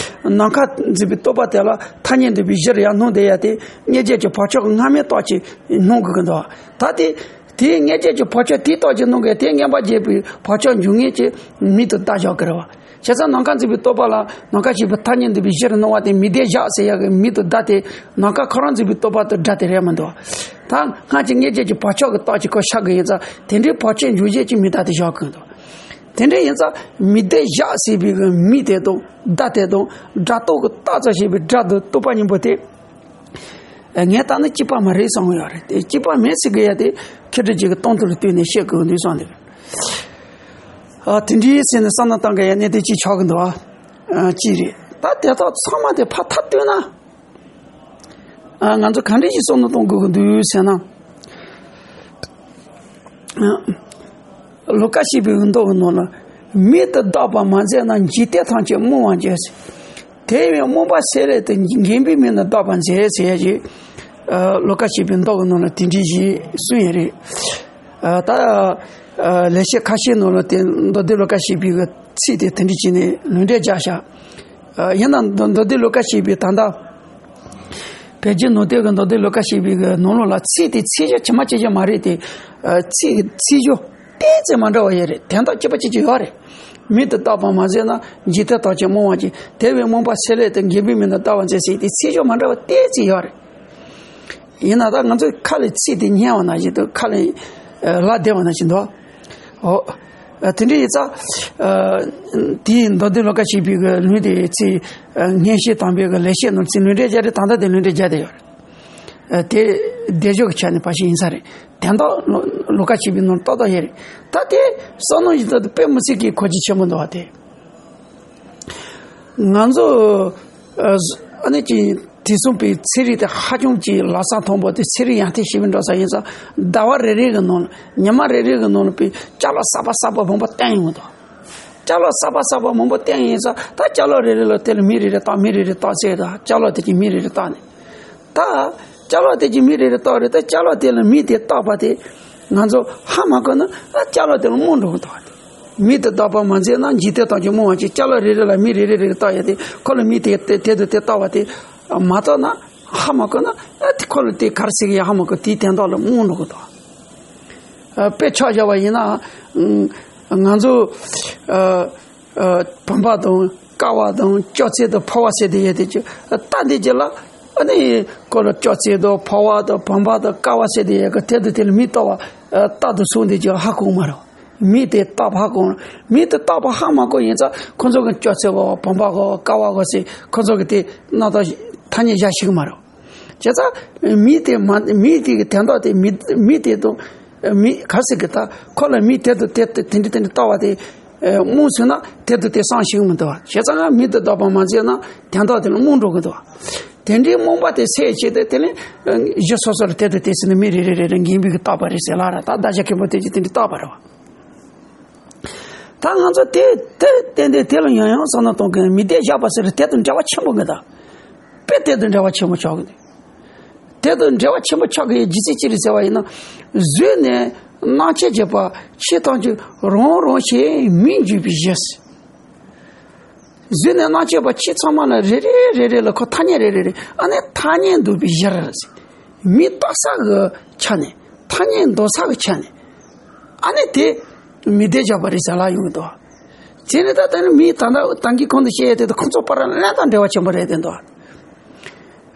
ནམ་མཁའ་འཛིན་པའི་རྟོག་པ་དེ་ལ་ཐ་སྙད་འདོགས་པའི་གཞིར་ཡར་སྣང་བསྡད་ཡ་དེ་མངོན་བརྗོད་ཀྱི་བག་ཆགས་སྔ་མའི་རྟགས་ཀྱིས་སྣང་དགོས་ཀྱི་འདུག་ད་དེ། དེའི་མངོན་བརྗོད་ཀྱི་བག་ཆགས་དེའི་རྟགས་ཀྱིས་སྣང་གི་དེ་མངོན་པར་བརྗོད་པའི་བག་ཆགས་འབྱུང་ངེས་ཀྱི་མིང་དུ་བཏགས་བཞག་གི་རེད་བ། བྱས་ཙང་ནམ་མཁའ་འཛིན་པའི་རྟོག་པ་ལ་ནམ་མཁའ་ཞེས་པའི་ཐ་སྙད་འདོགས་པའི་གཞིར་སྣང་བ་དེ་མིང་བརྡས་བཞག་ཟེར་ཡ་གི་མིང་དུ་བཏགས་ཏེ་ནམ་མཁའ་ཁོ་རང་འཛིན་པའི་རྟོག་པ་དང་སྒྲ་དེ་རེད་མི་འདུག་ད་སྔར་གྱི་མངོན་བརྗོད་ཀྱི་བག་ཆགས་ཀྱི་རྟགས་ཀྱིས་ཁོ་ཤར་གི་ཡིན་ཙང་དེ་འདྲའི་བག་ཆགས་འབྱུང་བྱེད་ཀྱི་མིང་བཏགས་ཏེ་བཞག་གི་འདུག་དེ་འདྲ་ཡིན་ཙང་མིང་བརྡས་བཞག་ཟེར་བའི་གི་མིང་དེ་དང་བརྡ་དེ་དང་སྒྲ་རྟོག་གི་རྟགས་ཙམ་ཞེས་པའི་སྒྲ་དང་རྟོག་པ་གཉིས་པོ་དེ། ངས་ལྟ་ན་གཅིག་པ་མ་རེད་བསམ་ཡོད་རེད། དེ་གཅིག་པ་མེད་ཟེར་གི་ཡ་དེ་ཁྱེད་རང་ཅིག་གི་སྟོང་ཐུན་ལ་ལྟོས་ནས་བཤད་དགོས་འདུག་བསམ་འདུག་ཨ། དེ་འདྲའི་ཟེར་ནས་བསམ་བློ་བཏང་གི་ཡ་གནས་དེ་གཅིག་ཆགས་གི་འདུག་ཨ། གཅིག་རེད། ད་དེ་དག་ཚང་མ་དེ་ཕར་མཐའ་བཏོན་ན། ཨ། ང་ཚོ་ག་འདྲ་ཞིག་བསམ་བློ་གཏོང་དགོས་ཀྱི་འདུག་ཟེར་ན། ཨ། ལོ་ཀ་ཞེས་པའི་མདོ་གི་ནང་ལ། མིང་དུ་བཏགས་པ་མ་མཛད་ན། འཇིག་རྟེན་ཐམས་ཅད་རྨོངས་པར་འགྱུར་ཟེར། དེ་བས་རྨོངས་པ་སེལ་སླད་དུ། མགོན་པོའི་མིང་ནི་བཏགས་པར་མཛོད་ཟེར་ཡ་ཞིག་ཨ། ལོ་ཀ་ཞེས་པའི་མདོ་གི་ནང་ལ་དེ་འདྲ་ཞིག་གསུངས་ཡོད་རེད། ཨ། ད། ཨ། ལེགས་བཤད་ཁ་ཤས་ནང་ལ་དེ་མདོ་སྡེ་ལོ་ཀ་ཞེས་པའི་གི་ཚིག་དེ་དེ་འདྲ་བྱས་ནས་ལུང་འདྲེན་བརྒྱབ་ཤག་ཨ། ཡིན་ན་མདོ་མདོ་སྡེ་ལོ་ཀ་ཞེས་པའི་ད་ལྟ་བོད་བརྒྱུད་ནང་བསྟན་གྱི་མདོ་སྡེ་ལོ་ཀ་ཞེས་པའི་གི་ནང་ལོགས་ལ་ཚིག་དེ་ཚིག་གཞི་ཇི་མ་ཇི་བཞིན་མ་རེད་དེ། ཨ། ཚིག་གི་ཚིག་སྦྱོར་ཏོག་ཙམ་མ་འདྲ་བ་ཡོད་རེད། དོན་དག་གཅིག་པ་གཅིག་གཅིག་ཡོད་རེད། མིག་ཏུ་བལྟ་བར་མ་མཛད་ན། འཇིག་རྟེན་དག་ཀྱང་རྨོངས་པར་བྱེད། དེ་བས་རྨོངས་པ་སེལ་སླད་དུ། དགེ་བའི་མིག་ནི་བལྟ་བར་མཛོད་ཟེར་ཏེ་ཚིག་སྦྱོར་མ་འདྲ་བ་ཏོག་ཙམ་ཡོད་རེད། ཡིན་ན་ད་ང་ཚོའི་ཁ་ལ་ཚིག་དེ་སྙན་པ་ནང་བཞིན་དུ། ཁ་ལ་ལབ་བདེ་བ་ནང་བཞིན་དུ། འོ། དེ་འདྲ་ཡིན་ཙང་། དེའི་མདོ་སྡེ་ལོ་ཀ་གཅིག་པའི་གི་ལུང་དེ་ཚིག་སྙན་ཤལ་དམ་པའི་གི་ལེགས་བཤད་ནོར་ཚིག་ལུང་འདྲེན་རྒྱག་རེད། ད་ལྟ་དེ་ལུང་འདྲེན་རྒྱག་བསྡད་ཡོད་རེད། དེ་བདེ་འཇོག་གི་ཆ་ནས་ཕར་ཕྱིན་ཡིན་ས་རེད། དོན་དག་ལོ་ལོ་ཀ་གཅིག་པའི་ནང་ཏག་ཏག་ཡོད་རེད། ད་དེ་བསམ་མནོ་ཞིག་ད་དེ་དཔེ་མི་སྲིད་ཀྱི་གལ་ཆེན་པོ་འདུག་བ། དེ་ང་ཚོ་ཨ་ནི་ཀྱི་དེང་སང་པའི་ཚན་རིག་དེ་ཧ་ཅང་གི་ལམ་སང་མཐོན་པོ་དེ། ཚན་རིག་ཡར་ཐོན་ཞེ་པོ་འགྲོ་ས་ཡིན་ཙང་། ཟླ་བ་རེ་རེ་གི་ནང་ལ། ཉི་མ་རེ་རེ་གི་ནང་ལ་པའི་ཅ་ལག་གསར་པ་གསར་པ་མང་པོ་བཏོན་ཡོང་གི་འདུག་ཅ་ལག་གསར་པ་གསར་པ་མང་པོ་བཏོན་ཡིན་ཙང་། ད་ཅ་ལག་རེ་རེ་ལ་དེ་ལ་མིང་རེ་རེ་བཏགས། མིང་རེ་རེ་བཏགས་ཚེ། ད་ཅ་ལག་དེ་གི་མིང་རེ་རེ་བཏགས་ནས། ད་ཅ་ལག་དེ་གི་མིང་རེ་རེ་བཏགས་རེད། ད་ཅ་ལག་དེ་ལ་མིང་དེ་བཏགས་པ་དེ་ང་ཚོ་ཧ་མ་གོ་ན། ཨ་ཅ་ལག་དེ་ལ་རྨོངས་འགྲོ་གི་འདུག་བ། དེ་མིག་ཏུ་བལྟ་བར་མ་མཛད་ན། འཇིག་རྟེན་དག་ཀྱང་རྨོངས་པར་བྱེད། ཅ་ལག་རེ་རེ་ལ་མིང་རེ་རེ་རེ་རེ་བཏགས་ཡོད་དེ། ཁོ་ལ་མིང་དེ་དེ་དེ་དུ་དེ་བཏགས་པ་དེ་མ་བཏགས་ན། ཧ་མ་གོ་ན། ཨ་དེ་ཁོ་ལ་དེ་ག་རེ་ཟེར་གི་ཡ་ཧ་མ་གོ། དེའི་དོན་དག་ལ་རྨོངས་འགྲོ་གི་འདུག་ཨ་དཔེ་ཆ་བཞག་པ་ཡིན་ན། ང་ཚོ་ཨ་ཨ་བུམ་པ་དང་ཀ་བ་དང་ཅོག་ཙེ་དང་ཕོར་བ་ཟེར་དེ་ཡོད་དེ། ཅི་ལྟ་འདི་ཅི་ལ། ཨ་ནི་ཁོ་ལ་ཅོག་ཙེ་དང་ཕོར་བ་དང་བུམ་པ་དང་ཀ་བ་ཟེར་དེ་ཡོད་གི། དེ་དུ་དེ་ལ་མིང་བཏགས་པ། ཨ་རྟག་ཏུ་སོང་དེ་ཅི་ཧ་གོ་མ་རེད། མིང་དེ་བཏགས་པ་ཧ་གོ། མིང་དེ་བཏགས་པ་ཧ་མ་གོ་ཡིན་ཙང་། ཁོ་ཚོ་གི་ཅོག་ཙེ་གོ། བུམ་པ་གོ། ཀ་བ་གོ་ཟེར། ཁོ་ཚོ་གི་དེ་རྣམ་རྟོག་ཐ་སྙད་བཞག་ཤེས་གི་མ་རེད། བྱས་ཙང་མིང་དེ་མ། མིང་དེ་གི་དོན་དག་དེ། མིང་མིང་དེ་དང་། མིང་ག་ཟེར་གི། ད་ཁོ་ལ་མིང་དེ་དང་དེ་དེ་འདྲ་དེ་འདྲ་བཏགས་པ་དེ་རྨོངས་སོང་ན། དེ་དང་དེ་སང་ཤེས་གི་མི་འདུག་བ། བྱས་ཙང་མིང་དེ་བཏགས་པ་མ་མཛད་ན། དོན་དག་དེ་ལ་རྨོངས་འགྲོ་གི་འདུག་བ། དེ་འདྲའི་རྨོངས་པ་དེ་སེལ་ཆེད་དུ། དེ་ནི་གཞི་སོ་སོ་ལ་དེ་དང་དེ་ཟེར་ནས་མིང་རེ་རེ་རེ་རེ་འགེམས་པའི་གི་བཏགས་པ་རེད་ཟེར་ལ་ར། ད་བདག་ཅག་མཁན་པོ་དེ་གིས་དེ་འདྲ་བཏགས་པ་རེད་བ། ད་ང་ཚོ་དེ་དེ་ཏན་ཏན་དེ་ལ་ཡང་ཡང་བསམ་བློ་གཏོང་མཁན། མིང་དེ་བཞག་པ་ཟེར་དེ་དང་འབྲེལ་བ་ཆེན་པོ་གི་འདུག་དཔེ་དེ་དང་འབྲེལ་བ་ཆེན་པོ་ཆགས་གི་འདུག་དེ་དང་འབྲེལ་བ་ཆེན་པོ་ཆགས་ཀྱི་རྒྱུ་མཚན་ཅི་རེད་ཟེར་བ་ཡིན་ན། གཟུགས་ནས་རྣམ་མཁྱེན་བརྒྱད་པ་ཕྱི་ཐམས་ཅད་རང་རང་ཞེས་མིང་བརྗོད་པའི་གཞི། གཟུགས་ནས་རྣམ་མཁྱེན་པ་ཕྱི་ཚང་མ་ལ་རེ་རེ་རེ་རེ་ལ་ཁོ་ཐ་སྙད་རེ་རེ་རེ། ཨ་ནི་ཐ་སྙད་འདོགས་པའི་གཞིར། མིང་བཏགས་ས་གི་ཆ་ནས། ཐ་སྙད་འདོགས་ས་གི་ཆ་ནས། ཨ་ནི་དེ་མིང་དེ་བཞག་པ་རེད་ཟེར་ལབ་ཡོང་གི་འདུག་དེ་ནི་ད་ལྟ་ནི་མིང་ད་ལྟ་ད་གིན་གོང་དུ་བཤད་ཡས་དེ་དང་ཁོང་ཚོ་བར་ལ་གནད་དང་འབྲེལ་བ་ཆེན་པོ་རེད་དེ་འདུག་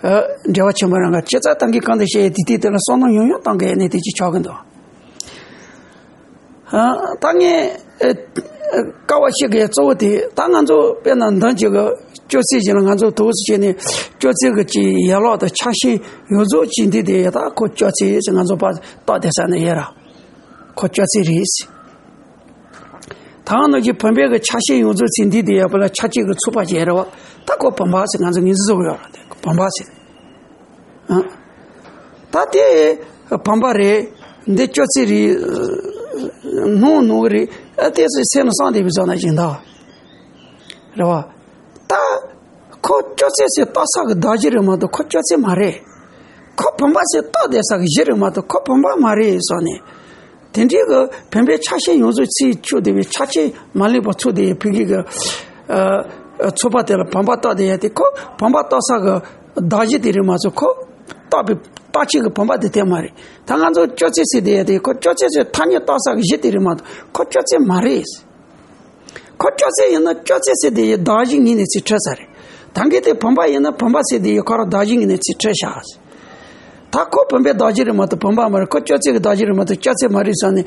ཨ། འབྲེལ་བ་ཆེན་པོ་རང་ག། བྱས་ཙང་ད་གིན་གོང་དུ་བཤད་ཡས་དེ་དེ་དེ་ལ་བསམ་བློ་ཡང་ཡང་གཏོང་དགོས་ཡས་གནད་དེ་ཅིག་ཆགས་ཀྱི་འདུག་ཨ། ད་ངས་ཨ་ཨ་དཀའ་བ་སྤྱད་དགོས་ཡས་གཙོ་བོ་དེ། ད་ང་ཚོ་དཔེར་ན་མདུན་གྱི་གི་ཅོག་ཙེ་བཞིན་ལ། ང་ཚོ་དུས་སུ་བྱས་ནས་ཅོག་ཙེ་གི་ཅིག་ཡན་ལག་དང་ཆ་ཤས་ཡོངས་རྫོགས་ཅིག་འདི་དེ་ཡ། ད་ཁོ་ཅོག་ཙེ་ཟེར་ང་ཚོ་ཕར་བཏགས་བསྡད་ས་ནས་ཡོད་ར། ཁོ་ཅོག་ཙེ་རེད་ཟེར། ད་ང་ནང་གི་བུམ་པའི་གི་ཆ་ཤས་ཡོངས་རྫོགས་ཅིག་འདི་དེ་ཡ། བུ་ལ་ཆ་གཅིག་གི་ཚུགས་པ་ཅིག་ཡོད་ར་བ། ད་ཁོ་བུམ་པ་ཟེར། ང་ཚོ་ངོས་འཛིན་བཟོ་གི་ཡོད་ར། དེ་བུམ་པ་ཟེར། ཨ། ད་དེ་བུམ་པ་རེད། འདི་ཅོག་ཙེ་རེད། ནོར་ནོར་གི་རེད། ཨ། དེ་ཚོ་སེམས་ལ་བསམ་བསྡད་པའི་བཟོ་ན་ཅིག་འདུག་རེད་བ། ད་ཁོ་ཅོག་ཙེ་ཟེར་བཏགས་ས་གི་གདགས་གཞི་རེད་མ་གཏོགས་ཁོ་ཅོག་ཙེ་མ་རེད། ཁོ་བུམ་པ་ཟེར་བཏགས་བསྡད་ས་གི་གཞི་རེད་མ་གཏོགས་ཁོ་བུམ་པ་མ་རེད་བསམ་ནས། དེ་འདྲའི་གི་བུམ་པའི་ཆ་ཤས་ཡོངས་རྫོགས་ཚུད་ཆུད་བསྡད་པའི། ཆ་ཤས་མ་ལུས་པ་ཚུད་བསྡད་པའི་བུམ་པའི་གི་ཨ་ཨ་ཚུགས་པ་དེ་ལ་བུམ་པ་བཏགས་བསྡད་ཡ་དེ་ཁོ་བུམ་པ་བཏགས་ས་གི་གདགས་གཞི་དེ་རེད་མ་གཏོགས་ཁོ་བཏགས་པའི་བཏགས་ཆོས་ཀྱི་བུམ་པ་དེ་དེ་མ་རེད། ད་ང་ཚོ་ཅོག་ཙེ་ཟེར་བསྡད་ཡ་དེ་ཁོ་ཅོག་ཙེ་ཟེར་ཐ་སྙད་བཏགས་ས་གི་གཞི་དེ་རེད་མ་གཏོགས་ཁོ་ཅོག་ཙེ་མ་རེད། ཁོ་ཅོག་ཙེ་ཡིན་ན་ཅོག་ཙེ་ཟེར་དེ་ཡི་གདགས་གཞི་ངོས་ནས་ཚུར་འཕྲོད་ས་རེད། ད་གིན་དེ་བུམ་པ་ཡིན་ན་བུམ་པ་ཟེར་དེ་ཡི་ཁོ་རང་གདགས་གཞི་ངོས་ནས་ཚུར་འཕྲོད་བཞག་ད་ཁོ་བུམ་པའི་གདགས་གཞི་རེད་མ་གཏོགས་བུམ་པ་མ་རེད། ཁོ་ཅོག་ཙེ་གི་གདགས་གཞི་རེད་མ་གཏོགས་ཅོག་ཙེ་མ་རེད་བསམ་ནས།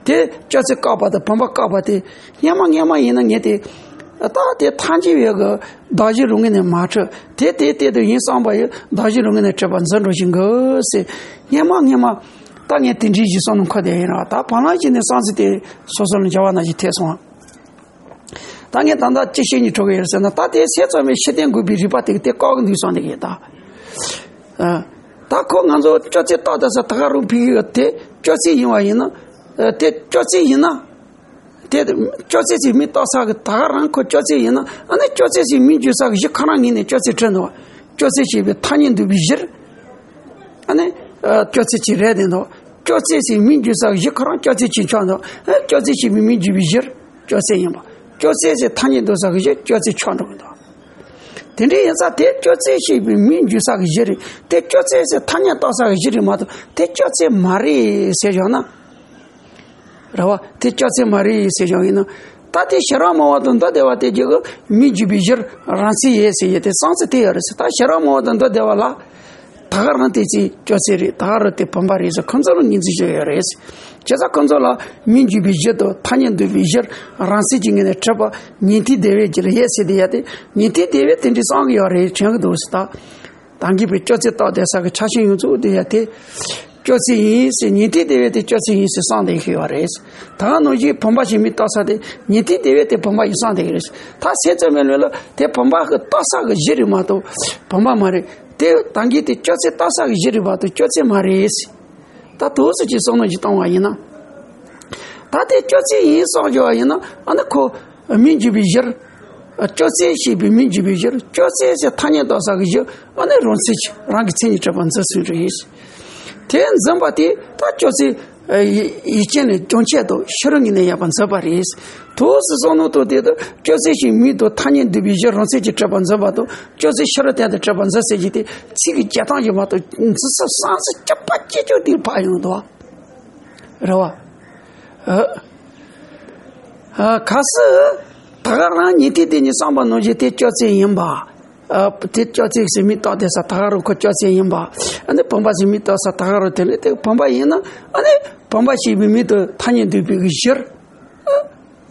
དེ་ཅོག་ཙེ་བཀག་པ་དང་བུམ་པ་བཀག་པ་དེ། སྔོན་མ་སྔོན་མ་ཡིན་ན་ངས་དེ། ད་དེ་ཐམས་ཅད་ཡོད་གི་གདགས་གཞི་རང་ངོས་ནས་མ་འཕྲོད། དེ་དེ་དེ་དུ་ཡིན་བསམ་པ་ཡི་གདགས་གཞི་རང་ངོས་ནས་འཕྲོད་པ་འཛིན་འགྲོ་བཞིན་གི་ཟེར། སྔོན་མ་སྔོན་མ་ད་ངས་དེ་འདྲའི་གཞི་བསམ་ནས་འཁོར་བསྡད་ཡིན་ར། ད་བར་ལམ་ཞིག་ནས་བསམ་ཚུལ་དེ་སོ་སོ་ལ་འགྱུར་བ་ནང་བཞིན་ཐེབས་སོང་། ད་ངས་ད་ལྟ་ཅི་བཤད་སྙིང་བྲོ་གི་ཡོད་ཟེར་ན། ད་དེ་སེམས་ཙམ་པའི་ཤེས་ལྡན་དགོས་པའི་རིགས་པ་དེ་གི་དེ་བཀག་གི་འདུག་བསམ་བསྡད་ཀྱི་ཡོད་ད། ཨ། ད་ཁོ་ང་ཚོ་ཅོག་ཙེ་བཏགས་བསྡད་ས་ད་ག་རང་ཕ་གི་གི་དེ་ཅོག་ཙེ་ཡིན་པ་ཡིན་ན། ཨ། དེ་ཅོག་ཙེ་ཡིན་ན། དེ་ཅོག་ཙེ་ཟེར་མིང་བཏགས་ས་གི་ད་ག་རང་ཁོ་ཅོག་ཙེ་ཡིན་ན། ཨ་ནི་ཅོག་ཙེ་ཟེར་མིང་བརྗོད་ས་གི་གཞི་ཁོ་རང་ངོས་ནས་ཅོག་ཙེ་འཕྲོད་འདུག་ཅོག་ཙེ་ཞེས་པའི་ཐ་སྙད་འདོགས་པའི་གཞིར། ཨ་ནི། ཨ། ཅོག་ཙེ་ཅིག་རེད་དེ་འདུག་ཅོག་ཙེ་ཟེར་མིང་བརྗོད་ས་གི་གཞི་ཁོ་རང་ཅོག་ཙེ་ཅིག་ཆགས་འདུག་ཨ། ཅོག་ཙེ་ཞེས་པའི་མིང་བརྗོད་པའི་གཞིར་ཅོག་ཙེ་ཡིན་པ། ཅོག་ཙེ་ཟེར་ཐ་སྙད་འདོགས་ས་གི་གཞིར་ཅོག་ཙེ་ཆགས་འགྲོ་གི་འདུག་དེ་འདྲ་ཡིན་ཙང་དེ་ཅོག་ཙེ་ཞེས་པའི་མིང་བརྗོད་ས་གི་གཞི་རེད། དེ་ཅོག་ཙེ་ཟེར་ཐ་སྙད་བཏགས་ས་གི་གཞི་རེད་མ་གཏོགས་དེ་ཅོག་ཙེ་མ་རེད་ཟེར་བཞག་ན། རེད་བ། དེ་ཅོག་ཙེ་མ་རེད་ཟེར་བཞག་ཡིན་ན། ད་དེ་ཤེས་རབ་སྨྲ་བ་དང་མདོ་སྡེ་པ་དེ་གྱི་གི་མི་འགྱུར་བའི་གཞིར་རང་མཚན་ཡོད་ཟེར་ཡོད་དེ་གསུངས་ཚུལ་དེ་ཡོད་རེད་ཟེར། ད་ཤེས་རབ་སྨྲ་བ་དང་མདོ་སྡེ་པ་ལ། ད་ག་རང་དེ་ཚེ་སྐྱོ་ཚེ་རེད། ད་ག་རང་དེ་བུམ་པ་རེད་ཟེར་ཁོང་ཚོ་ལ་ངོས་འཛིན་བྱས་ཡོད་རེད། བྱས་ཙང་ཁོང་ཚོ་ལ་མི་འགྱུར་བའི་གཞི་དང་ཐ་སྙད་འདོད་པའི་གཞིར་རང་མཚན་གྱི་ངོས་ནས་གྲུབ་པ་ཉན་ཐོས་སྡེ་པའི་རྒྱུད་ལ་ཡོད་ཟེར་དེ་ཡོད་དེ། ཉན་ཐོས་སྡེ་པས་དེ་འདྲའི་གསུང་གི་ཡོད་རེད་དྲན་གི་འདུག་ཟེར། ད་ད་གིན་པའི་སྐྱོ་ཚེ་རྟོགས་བསྡད་ས་གི་ཆ་ཤས་ཡོངས་རྫོགས་དེ་ཡོད་དེ། སྐྱོ་ཚེ་ཡིན་ཟེར། ཉན་ཐོས་སྡེ་པས་དེ་སྐྱོ་ཚེ་ཡིན་ཟེར་གསུངས་བསྡད་ཀྱི་ཡོད་རེད། ད་ག་ནང་བཞིན་བུམ་པ་ཞིག་མིག་ལྟོས་ས་དེ་ཉན་ཐོས་སྡེ་པས་དེ་བུམ་པ་ཡིན་གསུངས་བསྡད་ཀྱི་རེད། ད་སེམས་ཙམ་པའི་ལུགས་ལ་དེ་བུམ་པ་གི་ལྟོས་ས་གི་གཞི་རེད་མ་གཏོགས་བུམ་པ་མ་རེད། དེ་ད་གིན་དེ་སྐྱོ་ཚེ་ལྟོས་ས་གི་གཞི་རེད་མ་གཏོགས་སྐྱོ་ཚེ་མ་རེད། ད་དུས་སུ་ཅིག་བསམ་བློ་ཅིག་བཏང་བ་ཡིན་ན། ད་དེ་སྐྱོ་ཚེ་ཡིན་གསུངས་བྱུང་བ་ཡིན་ན། ཨ་ནི་ཁོ་མི་འགྱུར་བའི་གཞིར། སྐྱོ་ཚེ་ཞེས་པའི་མི་འགྱུར་བའི་གཞིར་སྐྱོ་ཚེ་ཟེར་ཐ་སྙད་བཏགས་ས་གི་གཞི། ཨ་ནི་རང་མཚན་གྱིས་རང་གི་མཚན་ཉིད་གྲུབ་པར་འཛིན་ཟིན་རེད། དེ་འཛིན་པ་དེ་ད་སྐྱོ་ཚེ་ཡི་ཡི་རྐྱེན་ལས་སྦྱོང་བྱེད་དུ་ཕྱི་རོལ་ངོས་ནས་ཡོད་པར་འཛིན་པ་རེད། དུས་སུ་བསམ་བློ་བཏང་དེ་དུ་སྐྱོ་ཚེ་ཞེས་མིང་དང་ཐ་སྙད་འདོད་པའི་གཞིར་རང་མཚན་གྱིས་གྲུབ་པར་འཛིན་པ་དང་། སྐྱོ་ཚེ་ཕྱི་རོལ་སྟེང་དུ་གྲུབ་པར་འཛིན་ཟེར་གྱི་དེ་ཚིག་གི་རྒྱག་སྟངས་ཀྱིས་མ་གཏོགས་འཛིན་ས་བསམ་ས་ཅི་པ་ཅི་ཅོ་དེ་ཕར་ཡོང་འདུག་བ། རེད་བ། ཨ། ཨ། གལ་སྲིད་ད་ག་རང་ཉན་ཐོས་དེ་ཉིད་བསམ་པ་ནང་བཞིན་དེ་སྐྱོ་ཚེ་ཡིན་པ། ཨ། དེ་སྐྱོ་ཚེ་ཟེར་མིང་བཏགས་བསྡད་ས་ད་ག་རང་ཁོ་སྐྱོ་ཚེ་ཡིན་པ། ཨ་ནི་བུམ་པ་ཟེར་མིང་བཏགས་ས་ད་ག་རང་དེ་ལས་དེ་བུམ་པ་ཡིན་ན། ཨ་ནི་བུམ་པ་ཞེས་པའི་མིང་དུ་ཐ་སྙད་འདོད་པའི་གི་གཞིར།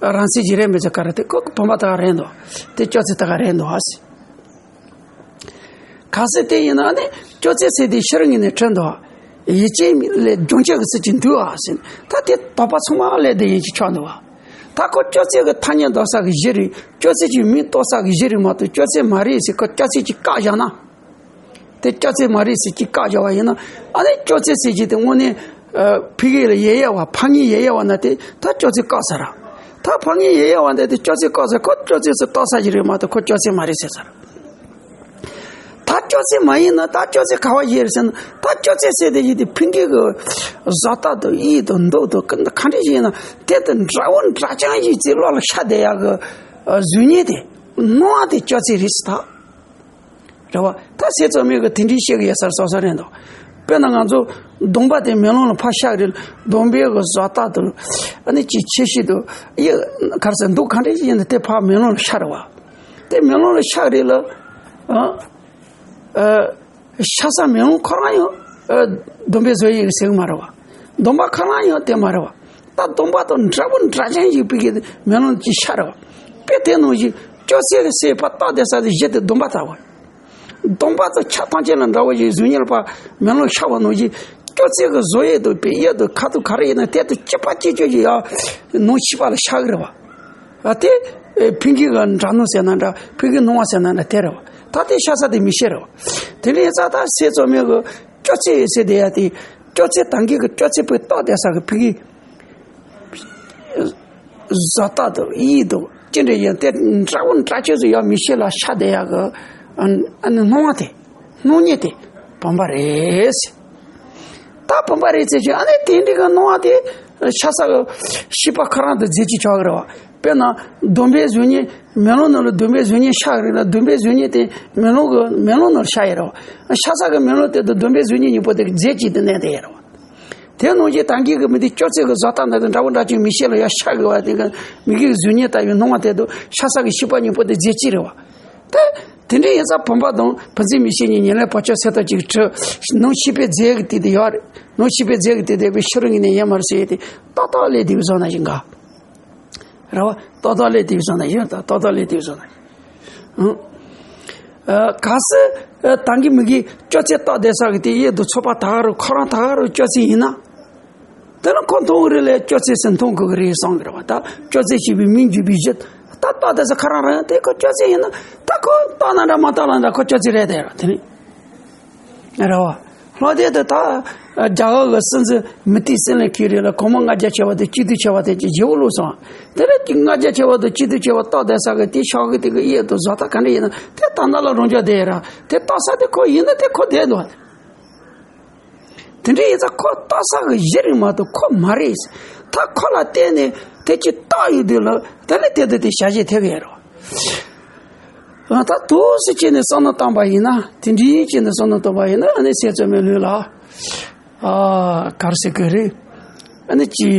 ཨ། རང་མཚན་གྱིས་རེད་མི་ཚེ་ག་རེ་དེ་ཁོ་བུམ་པ་ད་ག་རེད་འདུག་དེ་སྐྱོ་ཚེ་ད་ག་རེད་འདུག་ཨ་ཟེར། གལ་སྲིད་དེ་ཡིན་ན་ནི་སྐྱོ་ཚེ་ཟེར་དེ་ཕྱི་རོལ་ངོས་ནས་གྲུབ་འདུག་ཡིད་ཅན་ལས་སྦྱོང་བྱེད་ཀྱི་ཚུལ་གྱིས་འདུག་ཨ་ཟེར། ད་དེ་དོགས་པ་ཚང་མ་སླེབས་བསྡད་ཡིན་གྱི་ཆགས་འདུག་བ། ད་ཁོ་སྐྱོ་ཚེ་གི་ཐ་སྙད་འདོགས་ས་གི་གཞི་རེད། སྐྱོ་ཚེ་གི་མིང་བཏགས་ས་གི་གཞི་རེད་མ་གཏོགས་སྐྱོ་ཚེ་མ་རེད་ཟེར་ཁོ་སྐྱོ་ཚེ་གི་བཀག་བཞག་ན། དེ་སྐྱོ་ཚེ་མ་རེད་ཟེར་གྱི་བཀག་བཞག་པ་ཡིན་ན། ཨ་ནི་སྐྱོ་ཚེ་ཟེར་གྱི་དེ་དངོས་གནས། ཨ། ཕ་གི་ལ་ཡོད་ཡོད་པ། ཕ་གི་ཡོད་ཡོད་པ་ན་དེ་ད་སྐྱོ་ཚེ་བཀག་ཚར། ད་ཕ་གི་ཡོད་ཡོད་པ་ན་དེ་སྐྱོ་ཚེ་བཀག་ཚར། ཁོ་སྐྱོ་ཚེ་ཟེར་བཏགས་ས་ཞིག་རེད་མ་གཏོགས་ཁོ་སྐྱོ་ཚེ་མ་རེད་ཟེར་ཚར། ད་སྐྱོ་ཚེ་མ་ཡིན་ན་ད་སྐྱོ་ཚེ་ག་པར་ཡོད་རེད་ཟེར་ན། ད་སྐྱོ་ཚེ་ཟེར་དེ་ཡིན་དེ་ཕ་གི་གི་བཟོ་ལྟ་དང་དབྱིབས་དང་མདོག་དང་ག་འདྲ་ཞིག་ཡིན་ན་དེ་དང་འདྲ་བོ་འདྲ་རྐྱང་ཞིག་ཅིག་བློ་ལ་ཤར་བསྡད་ཡག་གི་གཟུགས་བརྙན་དེ། སྣང་བ་དེ་སྐྱོ་ཚེ་རེད་ཟེར་ད། རེད་བ། ད་སེམས་ཙམ་མིག་གིས་དེ་འདྲའི་ཤེས་ཀྱི་ཡོད་ས་རེད། སོ་སོ་རེད་འདུག་དཔེར་ན་ང་ཚོ་གདོང་པ་དེ་མེ་ལོང་ལ་ཕར་ཤར་རེད། གདོང་པའི་གི་བཟོ་ལྟ་དང་། ཨ་ནི་ཅིག་ཆེ་ཤོས་དང་། ཡི་ག་རེ་ཟེར་འདུག་ག་འདྲ་ཞིག་ཡིན་ན་དེ་ཕར་མེ་ལོང་ལ་ཤར་རེད་བ། དེ་མེ་ལོང་ལ་ཤར་རེད་ལ། ཨ། ཨ། ཤར་ས་མེ་ལོང་ཁོ་རང་ཡང་། ཨ། གདོང་པའི་བཟོ་དབྱིབས་ཟེར་གི་མ་རེད་བ། གདོང་པ་ཁོ་རང་ཡང་དེ་མ་རེད་བ། ད་གདོང་པ་དང་འདྲ་པོ་འདྲ་ཅན་ཞིག་པའི་གི་མེ་ལོང་ཅིག་ཤར་རེད་བ། དཔེ་དེ་ནང་བཞིན་སྐྱོ་ཚེ་ཟེར་ཕར་བཏགས་བསྡད་ས་དེ་གཞི་དེ་གདོང་པ་ལྟ་བུ། གདོང་པ་དང་ཆ་ཐམས་ཅད་ལ་འདྲ་བོ་ཞིག་གཟུགས་བརྙན་ལ་ཕར་མེ་ལོང་ཤར་བ་ནང་བཞིན། སྐྱོ་ཚེ་གི་བཟོ་དབྱིབས་དང་དཔེ་དབྱིབས་དང་ཁ་དོག་ག་རེ་ཡིན་ན་དེ་དང་གཅིག་པ་གཅིག་རྐྱང་ཞིག་ཡར་ནང་ཕྱི་པ་ལ་ཤར་གི་རེད་བ། ཨ། དེ་ཕ་གི་གི་འདྲ་སྣང་ཟེར་ན་འདྲ། ཕ་གི་སྣང་བ་ཟེར་ན་འདྲ། དེ་རེད་བ། ད་དེ་ཤར་ས་དེ་མིག་ཤེས་རེད་བ། དེ་ནས་ཡིན་ཙང་ད་སེམས་ཙམ་མིག་གིས་སྐྱོ་ཚེ་ཟེར་དེ་ཡ་དེ། སྐྱོ་ཚེ་ད་གིན་གི་སྐྱོ་ཚེ་པོས་བཏགས་བསྡད་ས་གི་ཕ་གི་བཟོ་ལྟ་དང་དབྱིབས་དང་ཅི་འདྲ་ཡིན་དེ་འདྲ་བོ་འདྲ་ཅིག་ཟེར་ཡ་མིག་ཤེས་ལ་ཤར་བསྡད་ཡ་གི། ཨ། ཨ་ནི་སྣང་བ་དེ། སྣང་བརྙན་དེ་བུམ་པ་རེད་ཟེར། ད་བུམ་པ་རེད་ཟེར་ཞིང་། ཨ་ནི་དེ་འདྲའི་གི་སྣང་བ་དེ་ཤར་ས་གི་ཤེས་པ་ཁོ་རང་དང་རྫས་གཅིག་ཆགས་ཀྱི་རེད་བ། དཔེར་ན་གདོང་པའི་གཟུགས་བརྙན། མེ་ལོང་ནང་ལ་གདོང་པའི་གཟུགས་བརྙན་ཤར་རེད་ལ། གདོང་པའི་གཟུགས་བརྙན་དེ་མེ་ལོང་གི་མེ་ལོང་ནང་ལ་ཤར་ཡོད་རེད་བ། ཤར་ས་གི་མེ་ལོང་དེ་དང་གདོང་པའི་གཟུགས་བརྙན་གཉིས་པོ་དེ་རྫས་གཅིག་ཏུ་གནས་བསྡད་ཡོད་རེད་བ། དེ་ནང་བཞིན་ད་གིན་གི་མི་དེ་སྐྱོ་ཚེ་གི་བཟོ་ལྟ་འདྲ་དང་འདྲ་བོ་འདྲ་ཅིག་མིག་ཤེས་ལ་ཡར་ཤར་གི་བ། དེ་གི་མིག་གི་གཟུགས་བརྙན་ལྟ་བུའི་སྣང་བ་དེ་དང་ཤར་ས་གི་ཤེས་པ་གཉིས་པོ་དེ་རྫས་གཅིག་རེད་བ། ད་དེ་འདྲ་ཡིན་ཙང་བུམ་པ་དང་བུམ་འཛིན་མིག་ཤེས་གཉིས་ཉེར་ལེན་བག་ཆགས་ཚེ་ཐག་གཅིག་གྲིབ། ནང་ཕྱི་པའི་རྫས་ཀྱི་དེ་དེ་ཡོད་རེད། ནང་ཕྱི་པའི་རྫས་ཀྱི་དེ་དེ་བའི་ཕྱི་རོལ་ངོས་ནས་ཡོད་མ་རེད་ཟེར་ཡས་དེ་ཏག་ཏག་སླེབས་བསྡད་པའི་བཟོ་ན་ཞིག་ག། རེད་བ། ཏག་ཏག་སླེབས་བསྡད་པའི་བཟོ་ན་ཡོད། ད་ཏག་ཏག་སླེབས་བསྡད་པའི་བཟོ་ན། ཨང་། ཨ། གལ་སྲིད་ད་གིན་མི་གིས་སྐྱོ་ཚེ་བཏགས་བསྡད་ས་གི་དེ་དབྱིབས་དང་ཚོར་བ་ད་ག་རུ་ཁོ་རང་ད་ག་རུ་སྐྱོ་ཚེ་ཡིན་ན། དེ་ལ་ཁོ་མཐོང་གི་རེད་ལས། སྐྱོ་ཚེ་ཟེར་མཐོང་དགོས་ཀྱི་རེད་གསུང་གི་རེད་བ། ད་སྐྱོ་ཚེ་ཞེས་པའི་མིང་བརྗོད་པའི་གཞི་ད་བཏགས་བསྡད་ས་ཁོ་རང་རང་དེ་ཁོ་སྐྱོ་ཚེ་ཡིན་ན། ད་ཁོ་བཏགས་ན་འདྲ་མ་བཏགས་ན་འདྲ། ཁོ་སྐྱོ་ཚེ་རེད་དེ་ར་དེ་ནི། རེད་བ། ལྷག་དེ་དུ་ད་རྒྱ་གར་གྱི་སྲིད་འཛིན་མུ་ཏི་སྲིད་བློན་ཁོས་རེད་ལ། གོང་མ་ལྔ་བརྒྱ་ཆེ་བ་དང་སྐྱིད་སྡུག་ཆེ་བ་དེ་ཅིག་བརྗེ་པོ་བླུགས་སོང་། དེ་ལ་ལྔ་བརྒྱ་ཆེ་བ་དང་སྐྱིད་སྡུག་ཆེ་བ་བཏགས་བསྡད་ས་གི་དེ་ཤོག་གི་དེ་གི་དབྱིབས་དང་བཟོ་ལྟ་ག་འདྲ་ཡིན་ན་དེ་ད་ལྟ་ལ་རང་འཇགས་བསྡད་ཡོད་ར། དེ་བཏགས་ས་དེ་ཁོ་ཡིན་ན་དེ་ཁོ་བསྡད་འདུག་དེ་འདྲ་ཡིན་ཙང་ཁོ་བཏགས་ས་གི་གཞི་རེད་མ་གཏོགས་ཁོ་མ་རེད། ད་ཁོ་ལ་བརྟེན་ནས་དེ་ཅིག་བཏགས་ཡོད་དུས་ལ་དེ་ལ་དེ་དུ་དེ་བྱ་བྱེད་ཐེབས་ཡོད་རེད། ད་དུས་སུ་བྱས་ནས་བསམ་བློ་བཏང་པ་ཡིན་ན། དེ་འདྲའི་བྱས་ནས་བསམ་བློ་བཏང་པ་ཡིན་ན། ཨ་ནི་སེམས་ཙམ་པའི་ལུགས་ལ། ཨ། ག་རེ་ཟེར་དགོས་རེད། ཨ་ནི་ཅི།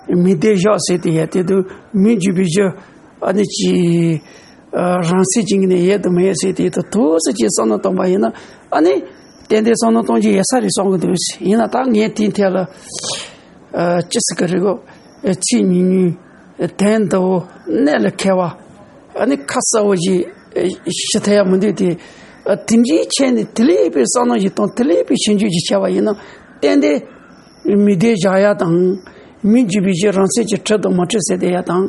མི་བདེ་བཞག་ཟེར་དེ་ཡ་དེ་དུ་མི་འཇུག་པའི་རྒྱུ་ཨ་ནི་ཅི་རང་སེམས་ཀྱི་ནས་ཡལ་དུ་མེད་ཟེར་དེ་དུ་ཐུགས་སུ་ཅི་བསམ་བློ་བཏང་པ་ཡིན་ན། ཨ་ནི་ཏན་ཏན་བསམ་བློ་གཏོང་རྒྱུ་ཡོད་ས་རེད་བསམ་གི་འདུག་ཡིན་ན་ད་ངས་དེའི་ཐད་ལ་ཅི་ཟེར་གི་རེད་གོ། ཚིག་ཉུང་ཉུང་དོན་འདུ་བོ་གནད་ལ་འཁེལ་བ། ཨ་ནི་ཁ་གསལ་བོ་ཞིག་ཞུ་ཐུབ་ཡ་མི་འདུག་སྟེ། དེ་འདྲའི་ཆེད་ནས་དེ་ལས་པའི་བསམ་བློ་ཞིག་དང་དེ་ལས་པའི་ཞིབ་འཇུག་ཅིག་བྱས་པ་ཡིན་ན། ཏན་ཏན་མི་བདེ་བཞག་ཡ་དང་། མི་འཇུག་པའི་རྒྱུ་རང་སེམས་ཀྱིས་གྲུབ་དང་མ་གྲུབ་ཟེར་བསྡད་ཡ་དང་།